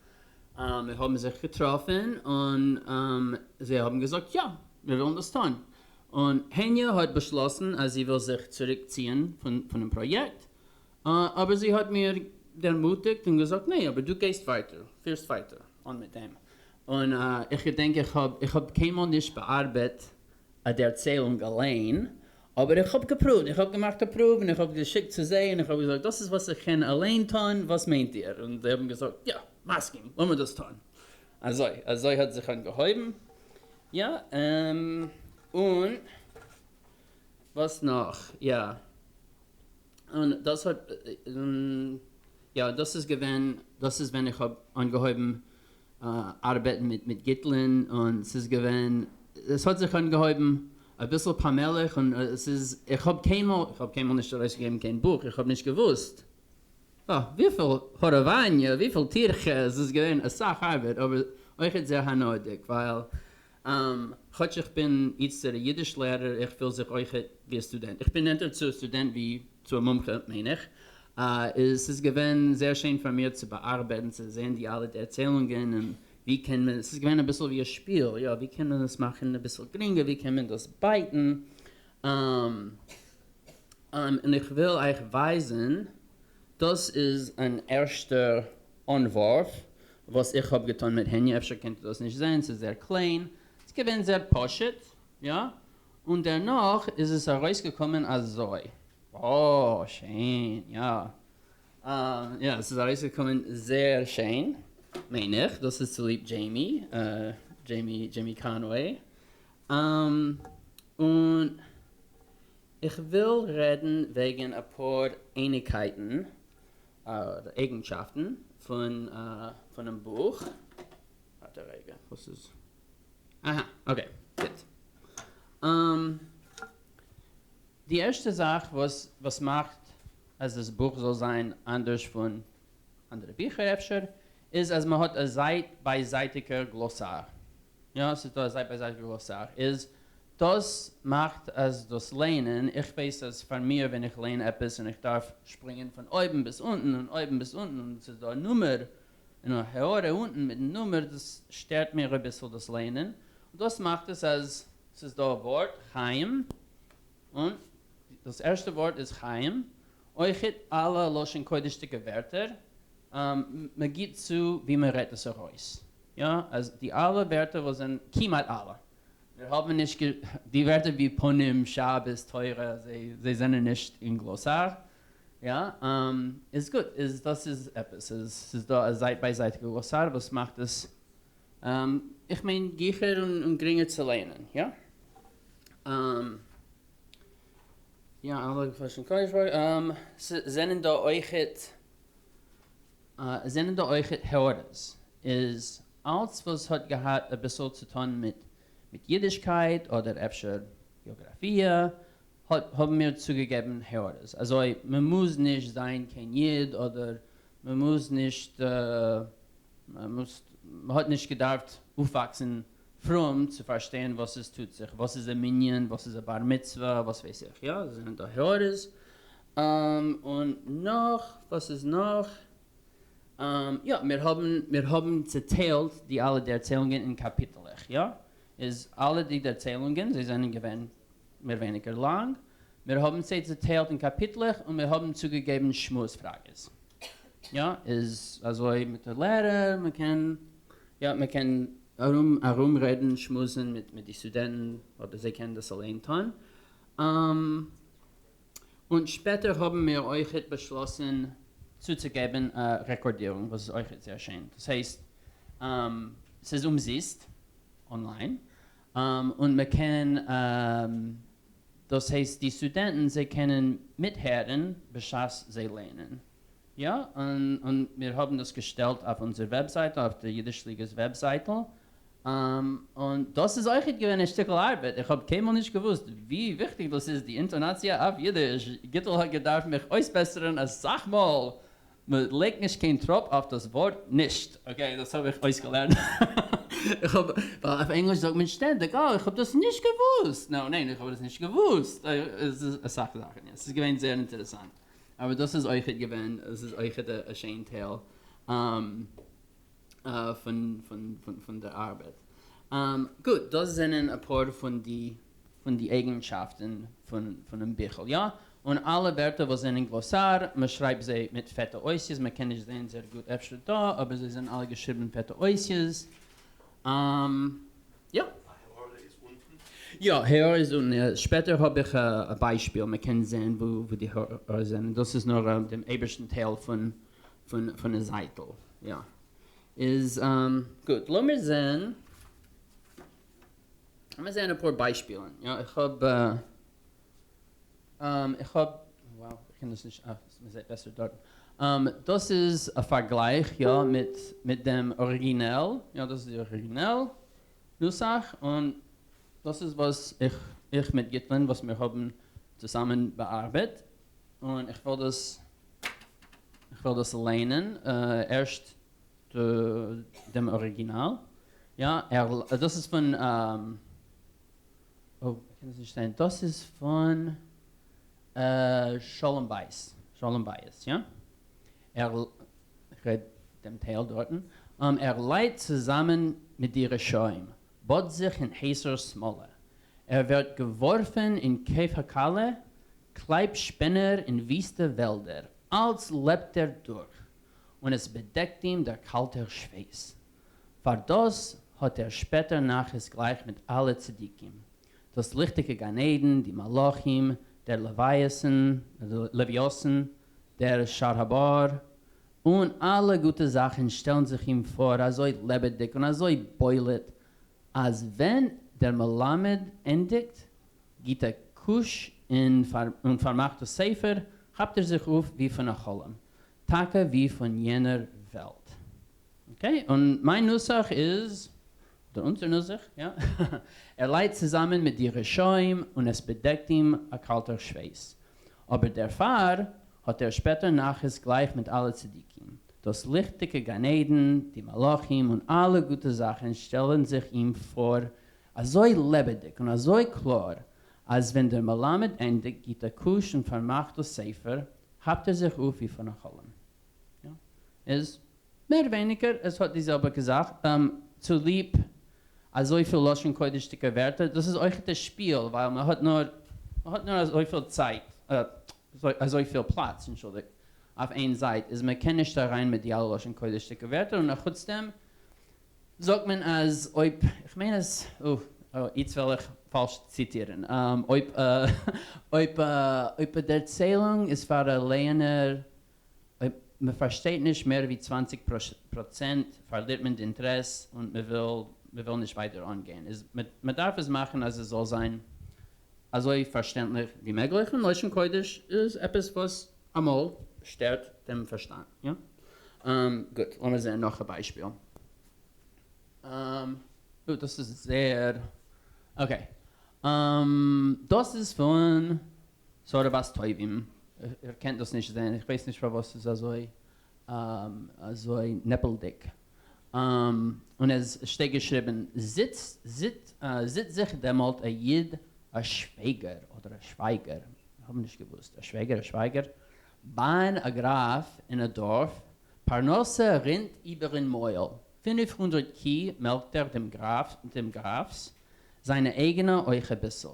מיר האבן זיך געטראפן און זיי האבן געזאגט יא מיר ווילן דאס טון. און העניע האט באשלאסן אז זי וויל זיך צוריקציען פונעם פראיעקט אבער זי האט מיר דערמוטיגט און געזאגט ניין אבער דו גייסט ווייטער, פירסט ווייטער אן מיט דעם. און איך געדענק איך האב איך האב קיינמאל נישט באארבעט א דערציילונג אליין, אבער איך האב געפרואווט, איך האב געמאכט א פרואוו און איך האב געשיקט צו זיי און איך האב געזאגט דאס איז וואס איך קען אליין טון, וואס מיינט איר? און זיי האבן געזאגט יא, מסכים, לאמיר דאס טון. אזוי אזוי האט זיך אנגעהויבן, יא, און וואס נאך, יא. און דאס האט, יא דאס איז געווען, דאס איז ווען איך האב אנגעהויבן ארבעטן מיט מיט גיטלען, און ס'איז געווען, עס האט זיך אנגעהויבן אביסל פאמעליך, און עס איז, איך האב קיינמאל, איך האב קיינמאל נישט ארויסגעגעבן קיין בוך, איך האב נישט געוואוסט וויפיל הארעוואניע, וויפיל טירחה, עס איז געווען אסאך ארבעט, אבער אויכעט זייער הנאה'דיג, ווייל כאטש איך בין איצטער א אידיש לערער, איך פיל זיך אויכעט ווי א סטודענט. איך בין נענטער צו א סטודענט ווי צו א מומחה, מיין איך. איז ס'איז געווען זייער שיין פאר מיר צו באארבעטן, צו זען די אלע דערציילונגען און ווי קען מען, ס'איז געווען אביסל ווי א שפיל, יא, ווי קען מען עס מאכן אביסל גרינגער, ווי קען מען דאס בייטן. און איך וויל אייך ווייזן, דאס איז אן ערשטער אנווארף וואס איך האב געטון מיט העניע, אפשר קענט איר דאס נישט זען, ס'איז זייער קליין, ס'איז געווען זייער פשוט, יא, און דערנאך איז עס ארויסגעקומען אזוי, אה, שיין, יא, יא, ס'איז ארויסגעקומען זייער שיין, מיין איך, דאס איז צוליב דזשעימי, דזשעימי, דזשעימי קאנוועי, און איך וויל רעדן וועגן אפאר אייניגקייטן אדער אייגנשאפטן פון פונעם בוך. ווארט א רגע, וואס איז? אהא, okay, גוט. די ערשטע זאך וואס וואס מאכט אז דאס בוך זאל זיין אנדערש פון אנדערע ביכער אפשר, איז אז מען האט א זייט ביי זייטיגער גלאסאר. יא, ס'איז דא א זייט ביי זייטיגער גלאסאר. איז דאס מאכט אז דאס לייענען, איך ווייס אז פאר מיר ווען איך לייען עפעס און איך דארף שפרינגען פון אויבן ביז אונטן און אויבן ביז אונטן און ס'איז דא א נומער און א הערה אונטן מיטן נומער, דאס שטערט מיר אביסל דאס לייענען, און דאס מאכט עס אז ס'איז דא א ווארט חיים, און דאס ערשטע ווארט איז חיים, אויכעט אלע לשון קודש'דיגע ווערטער, מען גיבט צו ווי מען רעדט עס ארויס, יא, אז די אלע ווערטער וואס זענען, כמעט אלע, מיר האבן נישט די ווערטער ווי פנים, שבת, תורה, זיי זענען נישט אין גלאסאר, יא, איז גוט, איז דאס איז עפעס, ס'איז דא א זייט ביי זייטיגע גלאסאר וואס מאכט עס, איך מיין גיכער און גרינגער צו לייענען, יא. יא, אלע לשון קודש, ס'זענען דא אויכעט, זענען דא אויכעט הערות, איז אלץ וואס האט געהאט אביסל צו טון מיט מיט אידישקייט אדער אפשר געאגראפיע, האט האבן מיר צוגעגעבן הערות, אזוי מען מוז נישט זיין קיין איד אדער מען מוז נישט מען האט נישט געדארפט אויפוואקסן פרום צו פארשטיין וואס עס טוט זיך, וואס איז א מנין, וואס איז א בר מצוה, וואס ווייס איך, יא, עס זענען דא הערות, און נאך, וואס איז נאך? יא, מיר האבן, מיר האבן צעטיילט די אלע דערציילונגען אין קאפיטלעך, יא, איז אלע די דערציילונגען, זיי זענען געווען מער ווייניגער לאנג, מיר האבן זיי צעטיילט אין קאפיטלעך און מיר האבן צוגעגעבן שמועס פראגעס, יא, איז אזוי מיט די לערער, מען קען, יא, מען קען ארום ארום רעדן, שמועסן מיט מיט די סטודענטן, אדער זיי קענען דאס אליין טון. און שפעטער האבן מיר אויכעט באשלאסן צוצוגעבן א רעקארדירונג וואס איז אויכעט זייער שיין, דאס הייסט ס'איז אומזיסט אנליין און מ'קען דאס הייסט די סטודענטן זיי קענען מיטהערן בשעת זיי לערנען, יא, און מיר האבן דאס געשטעלט אויף אונזער וועבזייטל, אויף די אידיש ליגע'ס וועבזייטל, און דאס איז אויכעט געווען א שטיקל ארבעט, איך האב קיינמאל נישט געוואוסט ווי וויכטיג דאס איז די אינטאנאציע אויף אידיש, גיטל האט געדארפט מיך אויסבעסערן אסאך מאל, מען לייגט נישט קיין טראפ אויף דאס ווארט נישט, okay דאס האב איך אויסגעלערנט, איך האב, ווייל אויף ענגליש זאגט מען שטענדיג אה איך האב דאס נישט געוואוסט, no ניין איך האב דאס נישט געוואוסט, עס איז אסאך זאכן, עס איז געווען זייער אינטערעסאנט, אבער דאס איז אויכעט געווען, עס איז אויכעט א שיין טייל פון דער ארבעט. גוט, דאס זענען אפאר פון די פון די אייגנשאפטן פונעם ביכל, יא? און אלע ווערטער וואס זענען גלאסאר, מען שרייבט זיי מיט פעטע אותיות, מען קען נישט זען זייער גוט אפשר דא, אבער זיי זענען אלע געשריבן פעטע אותיות. יא. יא, הערה איז אונטן. שפעטער האב איך א ביישפיל, מען קען זען וואו די הערות זענען. דאס איז נאר דעם אייבערשטן טייל פון פון די זייטל. יא. איז גוט. לאמיר זען. לאמיר זען אפאר ביישפילן. יא, איך האב איך האב, wow, איך קען דאס נישט, אה, מ'זעט בעסער דארטן. דאס איז א פארגלייך, יא, מיט מיט דעם אריגינעל. יא, דאס איז די אריגינעל נוסח, און דאס איז וואס איך איך מיט גיטלען וואס מיר האבן צוזאמען באארבעט. און איך וועל דאס איך וועל דאס ליינען ערשט דעם אריגינאל, יא, ער, דאס איז פון, אוי, איך קען עס נישט זען, דאס איז פון שלום בית, שלום בית, יא, ער, איך רעד דעם טייל דארטן, ער ליידט צוזאמען מיט די רשעים, באדט זיך אין הייסער סמאלע, ער ווערט געווארפן אין כף הקלע, קלייבט שפענער אין וויסטע וועלדער, אלץ לעבט ער דורך, און עס בעדעקט אים דער קאלטער שווייס. פאר דאס האט ער שפעטער נחת גלייך מיט אלע צדיקים, דאס ליכטיגע גן עדן, די מלאכים, דער לוויתן, לוויתן, דער שור הבר, און אלע גוטע זאכן שטעלן זיך אים פאר אזוי לעבעדיג און אזוי בולט, אז ווען דער מלמד ענדיגט גיט א קוש און פארמאכט דאס ספר, כאפט ער זיך אויף ווי פון א חלום, טאקע ווי פון יענער וועלט. okay, און מיין נוסח איז אדער אונזער נוסח, יא, ער ליידט צוזאמען מיט די רשעים און עס בעדעקט אים א קאלטער שווייס. אבער דערפאר האט ער שפעטער נחת גלייך מיט אלע צדיקים. דאס ליכטיגע גן עדן, די מלאכים און אלע גוטע זאכן שטעלן זיך אים פאר אזוי לעבעדיג און אזוי קלאר, אז ווען דער מלמד ענדיגט גיט א קוש און פארמאכט דאס ספר, כאפט ער זיך אויף ווי פון א חלום. יא, איז מער ווייניגער עס האט די זעלביגע זאך, צוליב אזויפיל לשון קודש'דיגע ווערטער, דאס איז אויכעט א שפיל ווייל מען האט נאר מען האט נאר אזויפיל צייט, אזויפיל פלאץ, אנטשולדיגט, אויף איין זייט, איז מען קען נישט אריין מיט די אלע לשון קודש'דיגע ווערטער, און אחוץ דעם זאגט מען אז אויב, איך מיין אז, אוי, איצט וועל איך פאלש ציטירן, אויב אויב אויב א דערציילונג איז פאר א לייענער אויב מען פארשטייט נישט מער ווי 20 פראצענט פארלירט מען די אינטערעס און מען וויל מען וויל נישט ווייטער אנגיין, איז מען דארף עס מאכן אז עס זאל זיין אזוי פארשטענדליך ווי מעגליך, און לשון קודש איז עפעס וואס אמאל שטערט דעם פארשטאנד, יא? גוט, לאמיר זען נאך א ביישפיל. דאס איז זייער, okay. דאס איז פון שרה בת טובים, איר קענט דאס נישט זען, איך ווייס נישט פארוואס ס'איז אזוי אזוי נעפלדיג. און עס שטייט געשריבן, זיצט זיצט זיך דעמאלט א איד א שוועגער אדער א שווייגער, איך האב נישט געוואוסט, א שוועגער א שווייגער, ביי א גראף אין א דארף, פרנסה רינט איבערן מויל, 500 קי מעלקט ער דעם גראף דעם גראף'ס, זיינע אייגענע אויך אביסל.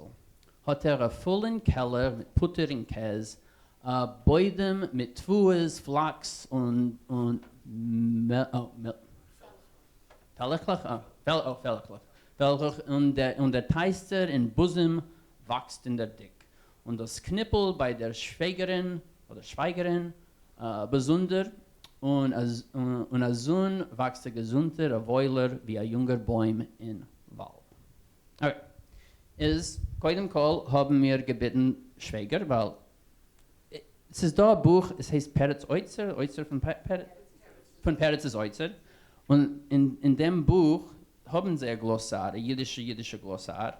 האט ער א פולן קעלער מיט פוטער און קעז, א בוידעם מיט תבואות, פלאקס און און פעלעכלעך, פעלעכלעך, פעלעכלעך, און דער און דער טייסטער אין בוזעם וואקסט אין דער דיק, און דאס קניפל ביי דער שוועגערין אדער שווייגערין באזונדער, און און א זון וואקסט א געזונטער א וואוילער ווי א יונגער בוים אין וואלד. Okay. איז קודם כל האבן מיר געביטן שוועגער ווייל ס'איז דא א בוך עס הייסט פרץ אוצר, אוצר פון פון פרצ'ס אוצר, און אין דעם בוך האבן זיי א גלאסאר, א אידישע אידישע גלאסאר,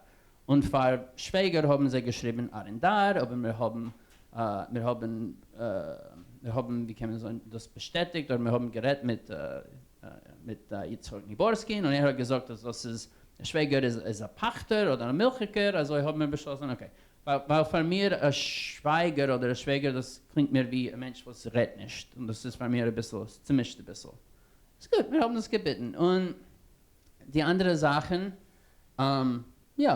און פאר שוועגער האבן זיי געשריבן ארענדאר, אבער מיר האבן מיר האבן מיר האבן ווי קען מען זאגן דאס באשטעטיגט אדער מיר האבן גערעדט מיט מיט יצחק ניבארסקין און ער האט געזאגט אז דאס איז שוועגער איז איז א פאכטער אדער א מילכיקער, אזוי האבן מיר באשלאסן, okay. ווייל פאר מיר א שווייגער אדער א שוועגער דאס קלינגט מיר ווי א מענטש וואס רעדט נישט, און דאס איז פאר מיר אביסל, עס צומישט אביסל. איז גוט, מיר האבן דאס געביטן. און די אנדערע זאכן, יא,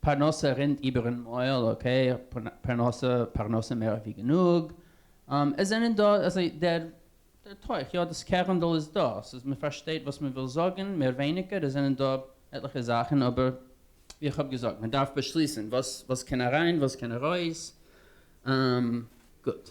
פרנסה רינט איבערן מויל, okay, פרנסה, פרנסה מער ווי גענוג. עס זענען דא, אזוי דער דער תוך, יא, דאס קערנדל איז דא, ס'איז מען פארשטייט וואס מען וויל זאגן, מער ווייניגער, עס זענען דא עטליכע זאכן, אבער ווי איך האב געזאגט, מען דארף באשליסן וואס וואס קען אריין, וואס קען ארויס. גוט.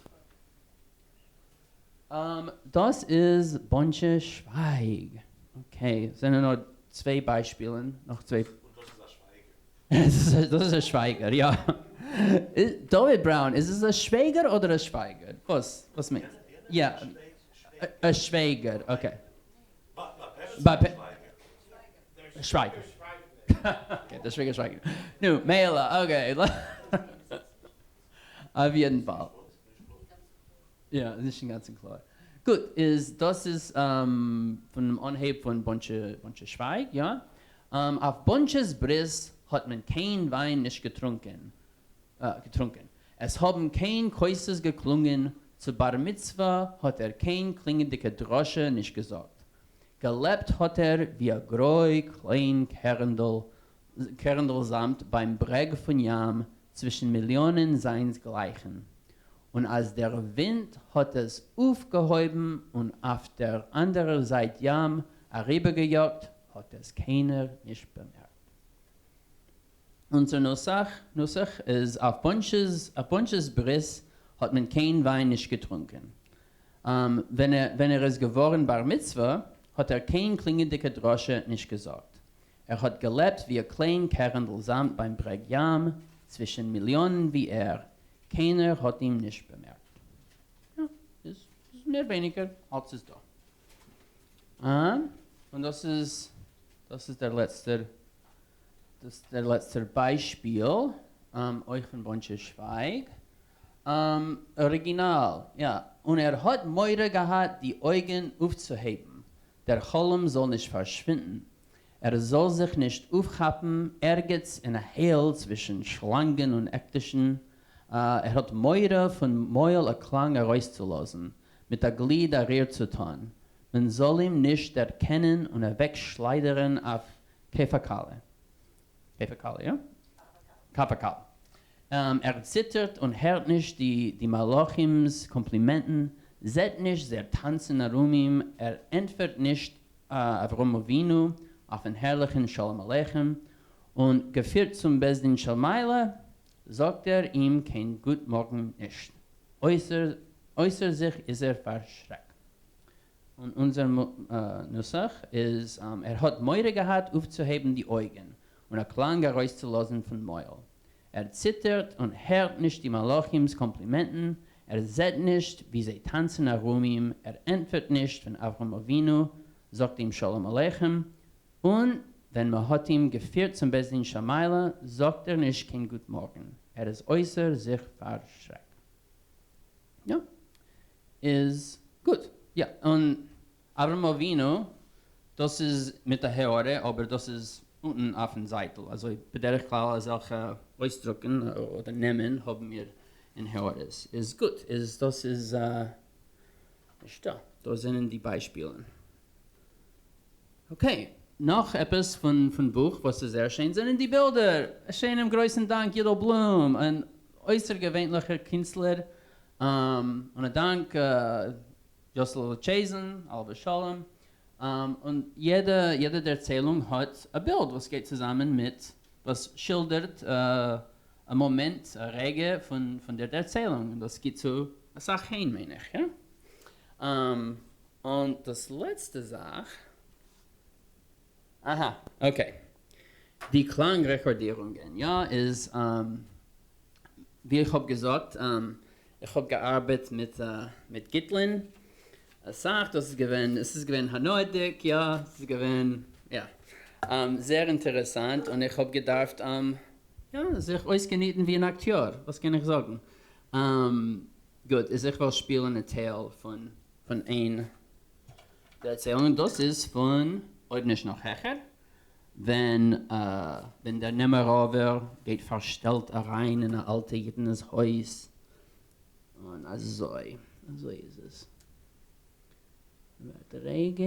דאס איז באנטשע שווייג. Okay, זענען נאר צוויי ביישפילן, נאך צוויי. און דאס איז א שווייגער. דאס איז א שווייגער, יא. דוד בראון, איז עס א שוועגער אדער א שווייגער? וואס? וואס מיינט? יא, א שוועגער, okay. שווייגער. Okay, דער שוועגער שווייגער. נו, מילא, okay. אויף יעדן פאל. יא, נישט אינגאנצן קלאר. גוט, איז דאס איז פונעם אנהייב פון באנטשע באנטשע שווייג, יא? אויף באנטשע'ס ברית האט מען קיין וויין נישט געטרונקען, געטרונקען. עס האבן קיין כוסות געקלונגען, צו בר מצוה האט ער קיין קלינגענדיגע דרשה נישט געזאגט. געלעבט האט ער ווי א גרוי קליין קערנדל קערנדל זאמד ביים ברעג פון ים צווישן מיליאנען זיינס גלייכן. און אז דער ווינט האט עס אויפגעהויבן און אויף דער אנדערער זייט ים אריבערגעיאגט האט עס קיינער נישט באמערקט. אונזער נוסח נוסח איז אויף באנטשעס אויף באנטשעס ברית האט מען קיין וויין נישט געטרונקען. ווען ער ווען ער איז געווארן בר מצוה האט ער קיין קלינגענדיגע דרשה נישט געזאגט. ער האט געלעבט ווי א קליין קערנדל זאמד ביים ברעג ים, צווישן מיליאנען ווי ער, קיינער האט אים נישט באמערקט. יא, איז מער ווייניגער אלץ איז דא. און דאס איז. דאס איז דער לעצטער, דאס איז דער לעצטער ביישפיל, אויך פון באנטשע שווייג. אריגינאל, יא. און ער האט מורא געהאט די אויגן אויפצוהייבן, דער חלום זאל נישט פארשווינדן, ער זאל זיך נישט אויפכאפן ערגעץ אין א הייל צווישן שלאנגען און עקדישן, ער האט מורא פון מויל א קלאנג ארויסצולאזן, מיט א גליד א ריר צו טאן, מען זאל אים נישט דערקענען און אוועקשליידערן אויף כף הקלע. כף הקלע, יא? כף הקלע. ער ציטערט און הערט נישט די מלאכים'ס קאמפלימענטן, זעט נישט זייער טאנצן ארום אים, ער ענטפערט נישט אברהם אבינו אויפן הערליכן שלום עליכם, און געפירט צום בית דין של מעלה, זאגט ער אים קיין גוט מארגן נישט, אויסער זיך איז ער פאר שרעק. און אונזער נוסח איז, ער האט מורא געהאט אויפצוהייבן די אויגן און א קלאנג ארויסצולאזן פון מויל. ער ציטערט און הערט נישט די מלאכים'ס קאמפלימענטן, ער זעט נישט ווי זיי טאנצן ארום אים, ער ענטפערט נישט ווען אברהם אבינו זאגט אים שלום עליכם, און ווען מ'האט אים געפירט צום בית דין של מעלה זאגט ער נישט קיין גוט מארגן, ער איז אויסער זיך פאר שרעק. יא. איז גוט. יא. און אברהם אבינו, דאס איז מיט א הערה, אבער דאס איז אונטן אויפן זייטל, אזוי בדרך כלל אזעלכע אויסדרוקן אדער נעמען האבן מיר אין הערות. איז גוט. איז דאס איז נישטא. דאס זענען די ביישפילן. Okay, נאך עפעס פון בוך וואס איז זייער שיין זענען די בילדער! א שיינעם גרויסן דאנק יודל בלום, אן אויסערגעווענליכער קינסטלער, און א דאנק יאסל טשעזן, עליו השלום, און יעדע יעדע דערציילונג האט א בילד וואס גייט צוזאמען מיט, וואס שילדערט א מאמענט, א רגע פון דער דערציילונג, און דאס גיט צו אסאך חן מיין איך, יא? און דאס לעצטע זאך, אהא, okay, די קלאנג רעקארדירונגען, יא, איז ווי איך האב געזאגט, איך האב געארבעט מיט מיט גיטלען אסאך, דאס איז געווען, עס איז געווען הנאה'דיג, יא, עס איז געווען, יא, זייער אינטערעסאנט, און איך האב געדארפט, יא, זיך אויסגעניטן ווי אן אקטיאר, וואס קען איך זאגן? גוט, איז איך וועל שפילן א טייל פון פון איין דערציילונג, דאס איז פון אויב נישט נאך העכער, ווען ווען דער נעמעראווער גייט פארשטעלט אריין אין א אלטע אידענעס הויז, און אזוי אזוי איז עס. ווארט א רגע.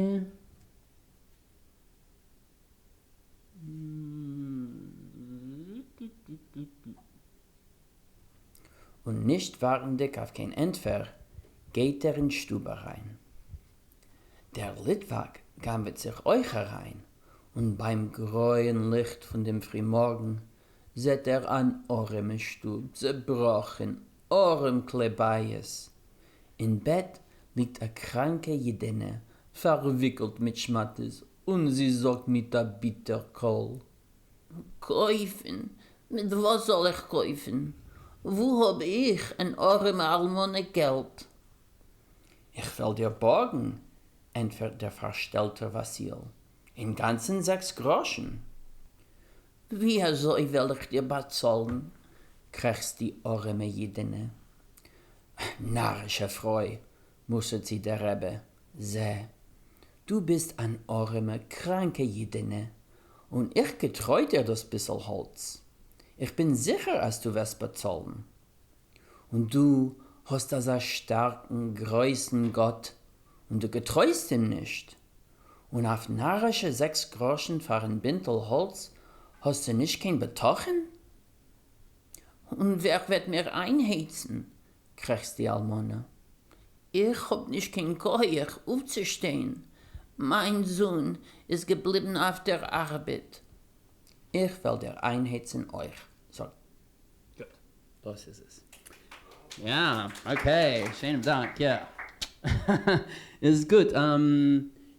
און נישט ווארטנדיג אויף קיין ענטפער גייט ער אין שטוב אריין. דער ליטוואק גנב'עט זיך אויך אריין, און ביים גרויען ליכט פון דעם פרימארגן זעט ער אן ארעמע שטוב, צעבראכן, ארעם כלי בית. אין בעט ליגט א קראנקע אידענע, פארוויקלט מיט שמאטעס, און זי זאגט מיט א ביטער קול. קויפן? מיט וואס זאל איך קויפן? וואו האב איך, אן ארעמע אלמנה, געלט? איך וועל דיר בארגן, ענטפערט דער פארשטעלטער וואסיל, אינגאנצן זעקס גראשן. ווי אזוי וועל איך דיר באצאלן? קרעכצט די ארעמע אידענע. נארישע פרוי, מוסר'ט זי דער רבי, זע, דו ביסט אן ארעמע, קראנקע אידענע, און איך געטרוי דיר דאס ביסל האלץ. איך בין זיכער אז דו וועסט באצאלן. און דו האסט אזא שטארקן, גרויסן גאט, און דו געטרויסט אים נישט. און אויף נארישע זעקס גראשן פארן בינטל האלץ האסטו נישט קיין בטחון? און ווער וועט מיר איינהייצן? קרעכצט די אלמנה. איך האב נישט קיין כח אויפצושטיין, מיין זון איז געבליבן אויף דער ארבעט. איך וועל דיר איינהייצן אויך, זאגט. גוט, דאס איז עס. יא, okay, שיינעם דאנק, יא. איז גוט.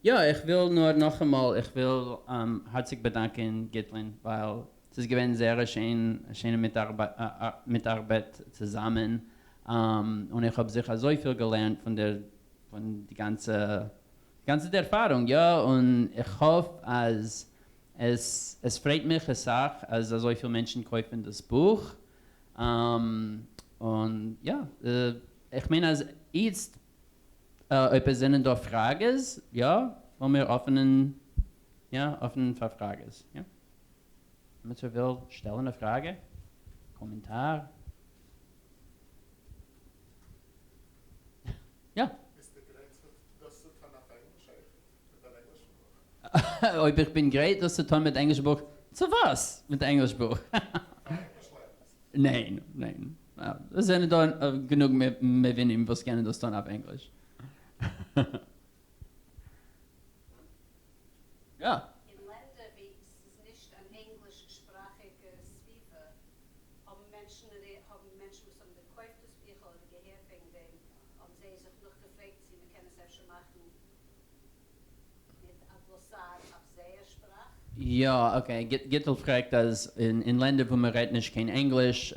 יא, איך וויל נאר נאכאמאל, איך וויל הארציג באדאנקען גיטלען, ווייל ס'איז געווען זייער א שיינע מיטארבעט צוזאמען, און איך האב זיך אזויפיל געלערנט פון דער פון די גאנצע גאנצע ערפארונג, יא, און איך האף אז. עס, עס פרייט מיך אסאך אז אזויפיל מענטשן קויפן דאס בוך. און יא, איך מיין אז איצט אויב עס זענען דא פראגעס, יא, לאמיר אפענען, יא, אפענען פאר פראגעס, יא. עמיצער וויל שטעלן א פראגע? קאמענטאר? יא. ביסטו גרייט דאס צו טון אויף ענגליש אויך? מיט אן ענגלישן בוך? אויב איך בין גרייט דאס צו טון מיט ענגלישן בוך, צו וואס מיט ענגליש בוך? פאר ענגליש לערנערס. ניין, ניין. עס זענען דא גענוג מבינים וואס קענען דאס טון אויף ענגליש. יא. אין לענדער וואו ס'איז נישט אן ענגליש-שפראכיגע סביבה, האבן מענטשן האבן מענטשן וואס האבן געקויפט דאס ביכל אדער געהערט וועגן דעם, האבן זיי זיך נאכגעפרעגט צי מ'קען עס אפשר מאכן מיט א גלאסאר אויף זייער שפראך. יא, okay, גיטל פרעגט אז אין לענדער וואו מ'רעדט נישט קיין ענגליש,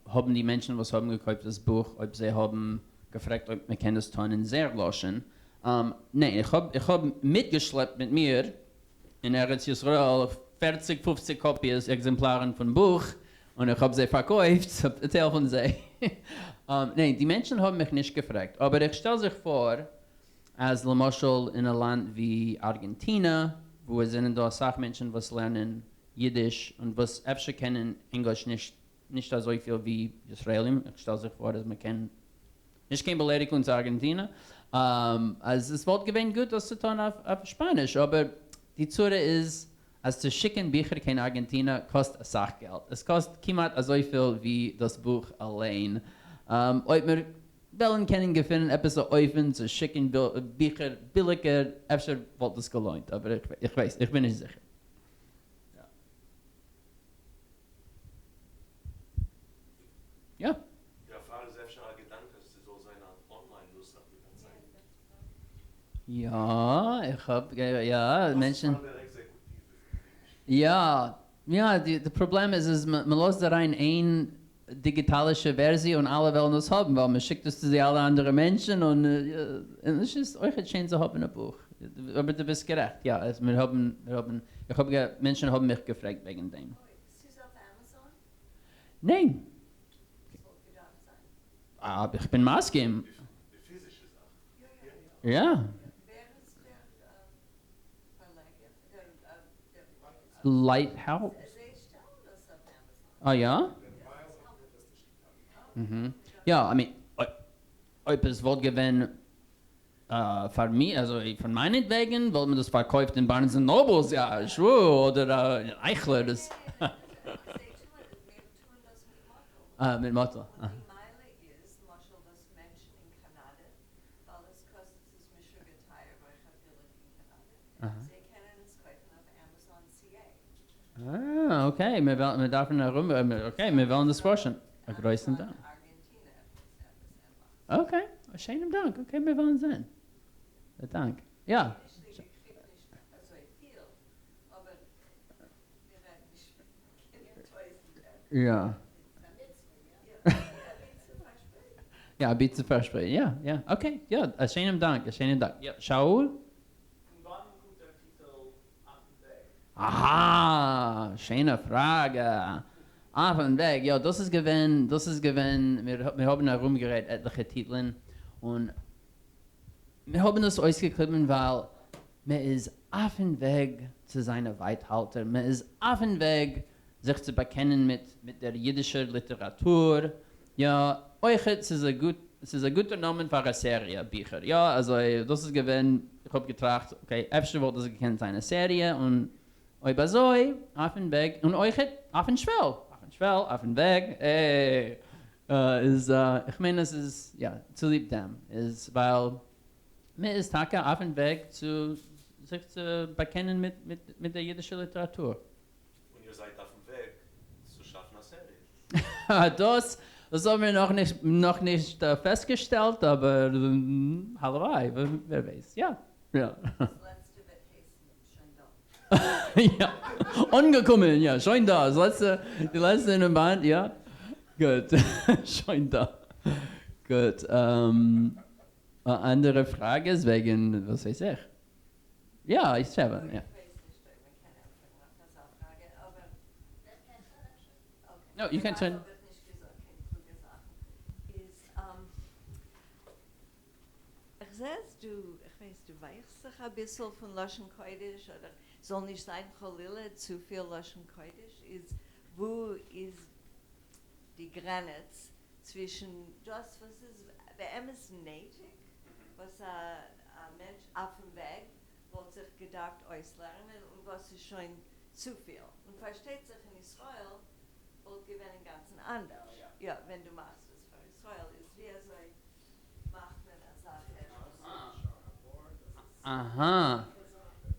האבן די מענטשן וואס האבן געקויפט דאס בוך אויב זיי האבן געפרעגט אויב מ'קען דאס טון אין זייער לשון. ניין, איך האב איך האב מיטגעשלעפט מיט מיר אין ארץ ישראל פערציג פופציג קאפיעס עקזעמפלארן פון בוך, און איך האב זיי פארקויפט, א טייל פון זיי. ניין, די מענטשן האבן מיך נישט געפרעגט, אבער איך שטעל זיך פאר אז למשל אין א לאנד ווי ארגענטינע, וואו עס זענען דא אסאך מענטשן וואס לערנען אידיש און וואס אפשר קענען ענגליש נישט נישט אזויפיל ווי ישראלים, איך שטעל זיך פאר אז מען קען, נישט קיין באליידיגונג צו ארגענטינע, אז עס וואלט געווען גוט דאס צו טון אויף שפאניש, אבער די צרה איז אז צו שיקן ביכער קיין ארגענטינע קאסט אסאך געלט, עס קאסט כמעט אזויפיל ווי דאס בוך אליין. אויב מיר וועלן קענען געפינען עפעס א אופן צו שיקן ביכער ביליגער, אפשר וואלט עס געלוינט, אבער איך ווייס, איך בין נישט זיכער. יא. דערפאר איז אפשר א געדאנק אז ס'זאל זיין אן online נוסח מיט א צייט. יא, איך האב, יא, מענטשן. יא, יא, די פראבלעם איז אז מ'לאזט אריין איין דיגיטאלישע ווערסיע און אלע וועלן דאס האבן ווייל מ'שיקט עס צו די אלע אנדערע מענטשן און עס איז אויכעט שיין צו האבן א בוך. אבער דו ביסט גערעכט, יא, מיר האבן, מיר האבן, איך האב, מענטשן האבן מיך געפרעגט וועגן דעם. ס'איז אויף עמעזאן? ניין. ס'וואלט געדארפט זיין. אה, איך בין מסכים. די פיזישע זאך. יא. ווער איז דער פארלעגער? Lighthouse? זיי שטעלן דאס אויף עמעזאן. אה יא? יא, I mean, אויב עס וואלט געווען פאר מיר, אזוי פון מיינעטוועגן, וואלט מען דאס פארקויפט אין Barnes and Nobles, יא, שוואו, אדער אין אייכלער, דאס. זיי טוען, מיר טוען דאס מיט מאטל. אה, מיט מאטל. און די מעלה איז, למשל וואס מענטשן אין קאנאדע, ווייל עס קאסט, עס איז משוגע טייער אויך אפילו אין קאנאדע, זיי קענען עס קויפן אויף עמעזאן CA. אה, okay, מיר וועלן, מיר דארפן ארום, okay, מיר וועלן דאס פארשן. א גרויסן דאנק. ארגענטינע עפעס ענליכס. okay, א שיינעם דאנק, okay, מיר וועלן זען. א דאנק. יא. אידיש ליגע קריגט נישט אזויפיל, אבער מיר רעדן נישט פון קיין טויזנטער. יא. יא, אבי צו פארשפרייטן. יא, אבי צו פארשפרייטן, יא, יא, okay, יא, א שיינעם דאנק, א שיינעם דאנק. יא, שאול? פון וואנען קומט דער טיטל אויפן וועג? אהא, שיינע פראגע. אויפן וועג, יא, דאס איז געווען, דאס איז געווען, מיר האבן ארומגערעדט עטליכע טיטלען, און מיר האבן דאס אויסגעקליבן ווייל מען איז אויפן וועג צו זיין א ווייטהאלטער, מען איז אויפן וועג זיך צו באקענען מיט מיט דער אידישער ליטעראטור, יא, אויכעט ס'איז א גוט, ס'איז א גוטער נאמען פאר א סעריע ביכער, יא, אזוי, דאס איז געווען, איך האב געטראכט, okay, אפשר וואלט דאס געקענט זיין א סעריע, און אויב אזוי, אויפן וועג, און אויכעט אויפן שוועל, אויפן שוועל, אויפן וועג, עה, איז, איך מיין עס איז, יא, צוליב דעם, איז ווייל מען איז טאקע אויפן וועג צו זיך צו באקענען מיט מיט מיט דער אידישער ליטעראטור. און איר זייט אויפן וועג צו שאפן א סעריע. דאס דאס האבן מיר נאכנישט נאכנישט פעסטגעשטעלט, אבער הלוואי, ווער ווייסט, יא, יא. דאס לעצטע וועט הייסן שוין דא. יא, אנגעקומען, יא, שוין דא, דאס לעצטע, די לעצטע אינעם באנד, יא, גוט, שוין דא, גוט, אנדערע פראגעס וועגן וואס ווייס איך? יא, איך שעווע, יא. איך ווייס נישט אויב מען קען ענטפערן אויף אזא. No, you can turn. האָב איך נישט געזאָגט קיין קלוגע זאַכן. איז, איך זע, אַז דו, איך ווייס, דו ווייכסט זיך אַ ביסל פֿון לשון־קודש אָדער זאָל נישט זײַן חלילה צו פֿיל לשון־קודש, איז וווּ איז די גרענעץ צווישן דאָס, וואָס איז באמת נויטיק, וואָס אַ מענטש אויפֿן וועג וואָלט זיך געדאַרפֿט אויסלערנען און וואָס איז שוין צו פֿיל. און פֿאַרשטייט זיך, אין ישׂראל וואָלט געווען אין גאַנצן אַנדערש. יאָ, ווען דו מאַכסט עס פֿאַר ישׂראל, איז ווי אַזוי מאַכט מען אַזאַ חשבון? אַהאַ,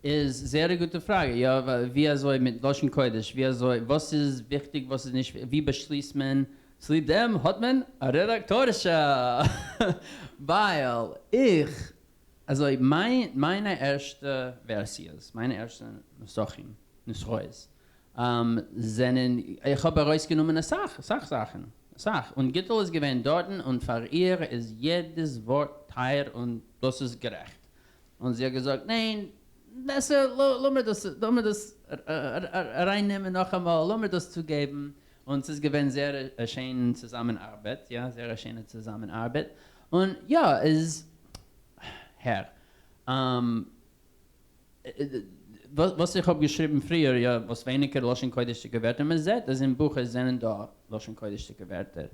איז זייער אַ גוטע פֿראַגע. יאָ, ווי אַזוי מיט לשון־קודש, ווי אַזוי, וואָס איז וויכטיק, וואָס איז נישט, ווי באַשליסט מען? צוליב דעם האָט מען אַ רעדאַקטאָרשע. ווײַל איך, אַזוי, מײַן, מײַנע ערשטע ווערסיעס, מײַנע ערשטע נוסחים, נוסחאות, זענען, איך האָב אַרויסגענומען אַ סך, אַ סך זאַכן, אַ סך. און גיטל איז געווען דאָרטן און פֿאַר איר איז יעדעס וואָרט טײַער און דאָס איז גערעכט. און זי האָט געזאָגט, ניין, בעסער, לאָמיר דאָס, לאָמיר דאָס אַרײַננעמען נאָך אַ מאָל, לאָמיר דאָס צוגעבן. און ס'איז געווען זייער אַ שיינע צוזאַמענאַרבעט, יאָ, זייער אַ שיינע צוזאַמענאַרבעט. און יאָ, איז, הער, וואָס איך האָב געשריבן פֿריִער, יאָ, וואָס ווייניקער לשון־קודשדיקע ווערטער מען זעט, אַז אין בוך עס זענען דאָ לשון־קודשדיקע ווערטער.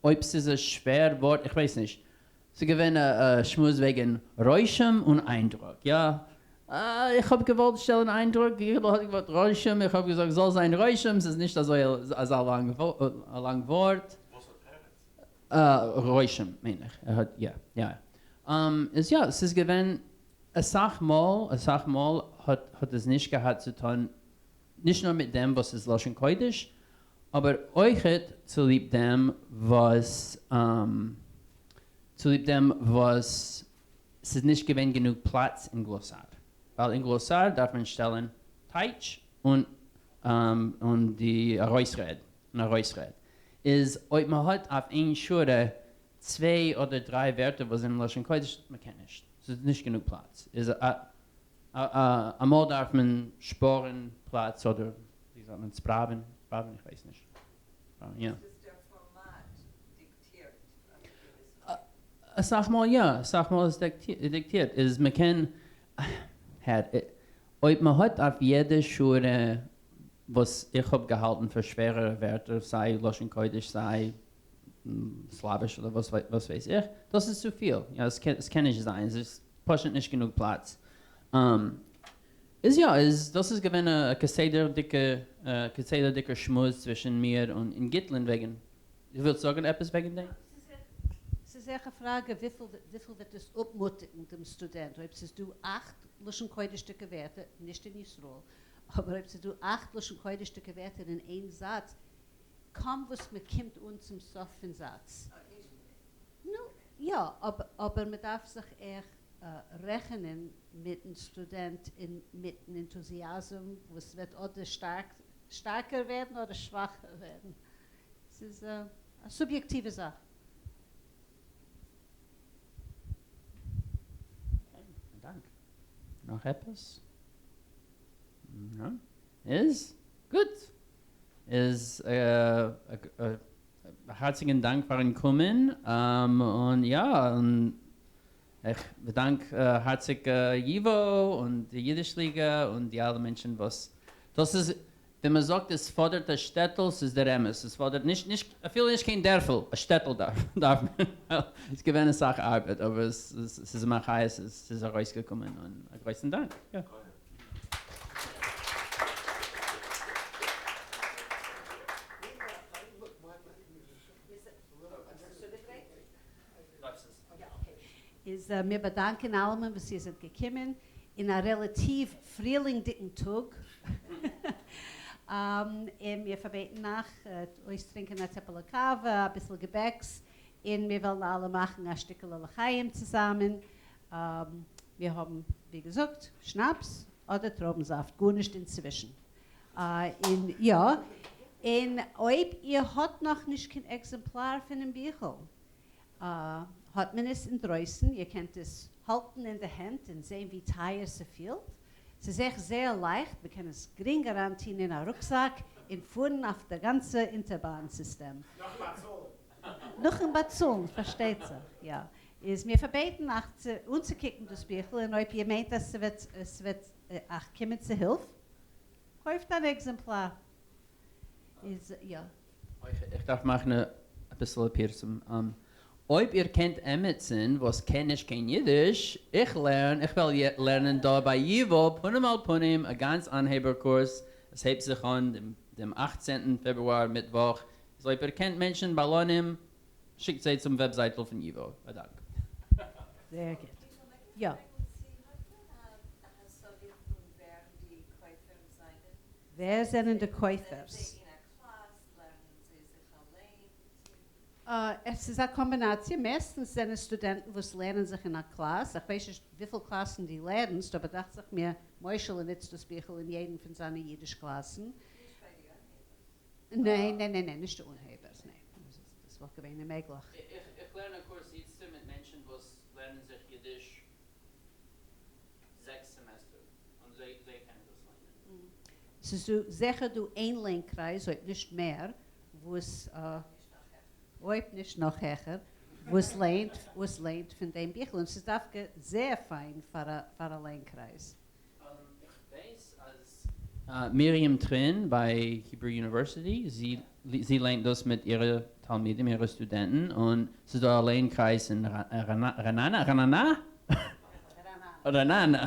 אויב ס'איז אַ שווער וואָרט, איך ווייס נישט. ס'איז געווען אַ שמועס וועגן רושם און אײַנדרוק, יאָ. איך האָב געוואָלט שטעלן אײַנדרוק, גיטל האָט געוואָלט רושם, איך האָב געזאָגט, זאָל זײַן רושם, ס'איז נישט אַזוי אַזאַ לאַנג וואָרט. וואָס האָט פּרץ? רושם, מיין איך, ער האָט, יאָ, יאָ. איז יאָ, ס'איז געווען אַ סך מאָל, אַ סך מאָל האָט האָט עס נישט געהאַט צו טאָן נישט נאָר מיט דעם וואָס איז לשון קודש, אָבער אויכעט צוליב דעם וואָס צוליב דעם וואָס ס'איז נישט געווען גענוג פּלאַץ אין גלאָסאַר. ווײַל אין גלאָסאַר דאַרף מען שטעלן טײַטש און און די אַרויסרעד און אַרויסרעד איז אויב מען האָט אויף איין שורה צוויי אָדער דרײַ ווערטער וואָס זענען לשון קודש, מען קען נישט, ס'איז נישט גענוג פּלאַץ. איז אַ מאָל דאַרף מען שפּאָרן פּלאַץ אָדער ווי זאָגט מען ספּראַווען, ספּראַווען, איך ווייס נישט. יאָ. איז דער פֿאָרמאַט דיקטירט אויף אַ געוויסן אופֿן? אַ סך מאָל יאָ, אַ סך מאָל איז דיקטירט. איז מען קען, הער, אויב מען האָט אויף יעדע שורה וואָס איך האָב געהאַלטן פֿאַר שווערערע ווערטער, סײַ לשון קודש, סײַ סלאַוויש אָדער וואָס וואָס ווייס איך, דאָס איז צו פֿיל. יאָ, עס קען עס קען נישט זײַן. עס איז פּשוט נישט גענוג פּלאַץ. איז יאָ, איז דאָס איז געווען אַ כסדרדיקע כסדרדיקער שמועס צווישן מיר און און גיטלען וועגן, דו ווילסט זאָגן עפּעס וועגן דעם? ס'איז אויך אַ פֿראַגע, וויפֿל וויפֿל וועט עס אָפּמוטיקן דעם סטודענט, אויב ס'איז דאָ אַכט לשון־קודשדיקע ווערטער, נישט אין ישׂראל, אָבער אויב ס'איז דאָ אַכט לשון־קודשדיקע ווערטער אין איין זאַץ, קוים וואָס מע קומט אָן צום סוף פֿון זאַץ. נו, יאָ, אָבער מע דאַרף זיך אויך רעכענען מיטן סטודענט און מיטן ענטוזיאַזם, וואָס וועט אָדער שטאַרק, שטאַרקער ווערן אָדער שוואַכער ווערן. ס'איז אַ סוביעקטיווע זאַך. אַ דאַנק. נאָך עפּעס? איז גוט. איז האַרציקן דאַנק פֿאַרן קומען. און יאָ, און איך באַדאַנק האַרציק ייִוואָ און די ייִדיש־ליגע און די אַלע מענטשן, וואָס דאָס איז, ווען מען זאָגט, עס פֿאָדערט אַ שטעטל, ס'איז דער אמת. עס פֿאָדערט נישט, נישט, אַפֿילו נישט קיין דערפֿל, אַ שטעטל דאַרף, דאַרף מען. עס איז געווען אַ סך אַרבעט, אָבער עס, עס איז אַ מחיה, עס איז, עס איז אַרויסגעקומען און אַ גרויסן דאַנק. יאָ. איז מיר באַדאַנקען אַלעמען, וואָס איר זענט געקומען אין אַ רעלאַטיוו פֿרילינגדיקן טאָג. און מיר פֿאַרבעטן אײַך אויסטרינקען אַ טעפּעלע קאַווע, אַ ביסל געבעקס, און מיר וועלן אַלע מאַכן אַ שטיקעלע לחיים צוזאַמען. מיר האָבן, ווי געזאָגט, שנאַפּס אָדער טרויבנזאַפֿט, גאָרנישט אינצווישן. און יאָ, און אויב איר האָט נאָך נישט קיין עקזעמפּלאַר פֿונעם ביכל, האָט מען עס אין דרויסן, איר קענט עס האַלטן אין די הענט און זען ווי טײַער ס'פֿילט. ס'איז עכט זייער לײַכט, מע קען עס גרינג אַרײַנטון אין אַ רוקזאַק. און פֿאָרן אויף דער גאַנצער אינטערבאַן-סיסטעם. נאָכן באַצאָלן. נאָכן באַצאָלן, פֿאַרשטייט זיך, יאָ. איז מיר פֿאַרבעטן אײַך צו אָנצוקוקן דאָס ביכל, און אויב איר מיינט, אַז ס'וועט, ס'וועט אײַך קומען צו הילף, קויפֿט אַן עקזעמפּלאַר. איז, יאָ. איך דאַרף מאַכן אַ ביסל פּירסום. אויב איר קענט עמעצן, וואָס קען נישט קיין ייִדיש, איך לערן, איך וועל לערנען דאָ בײַ ייִוואָ פּנים אל פּנים אַ גאַנץ אָנהייבער-קורס. עס הייבט זיך אָן דעם, דעם 18. פֿעברואַר, מיטוואָך. איז אויב איר קענט מענטשן, בעלנים, שיקט זיי צום וועבזײַטל פֿון ייִוואָ. אַ דאַנק. זייער גוט. יאָ. אַ השגה פֿון ווער די קויפֿער זײַנען? ווער זענען די קויפֿערס? זענען זיי אין אַ קלאַס, לערנען זיי זיך אַליין? עס איז אַ קאָמבינאַציע. מייסטנס זענען סטודענטן, וואָס לערנען זיך אין אַ קלאַס. איך ווייס נישט, וויפֿל קלאַסן דו לערנסט, אָבער דאַכט זיך מיר, משהלע ניצט דאָס ביכל אין יעדן פֿון זײַנע ייִדיש־קלאַסן. נישט בײַ די אָנהייבערס. ניין, ניין, ניין, ניין, נישט די אָנהייבערס, ניין. דאָס, דאָס וואָלט געווען אוממעגלעך. איך לערן אַ קורס איצט מיט מענטשן, וואָס לערנען זיך ייִדיש זעקס סעמעסטער. און זיי, זיי קענען דאָס לייענען. ס'איז דאָ זיכער דאָ איין לייענקרײַז, אויב נישט מער, וואָס, אויב נישט נאָך העכער, וואָס לייענט, וואָס לייענט פֿון דעם ביכל. און ס'איז דווקא זייער פֿײַן פֿאַר אַ, פֿאַר אַ לייענקרײַז. איך ווייס, אַז מרים טרין בײַ Hebrew University, זי, זי לייענט דאָס מיט אירע תּלמידים, אירע סטודענטן, און ס'איז דאָ אַ לייענקרײַז אין רעננה, רעננה? רעננה.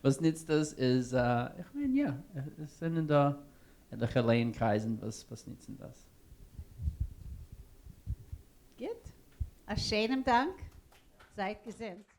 וואָס ניצט דאָס איז, איך מיין, יאָ, עס זענען דאָ עטלעכע לייענקרײַזן, וואָס, וואָס ניצן דאָס. גוט. אַ שיינעם דאַנק. זײַט געזונט.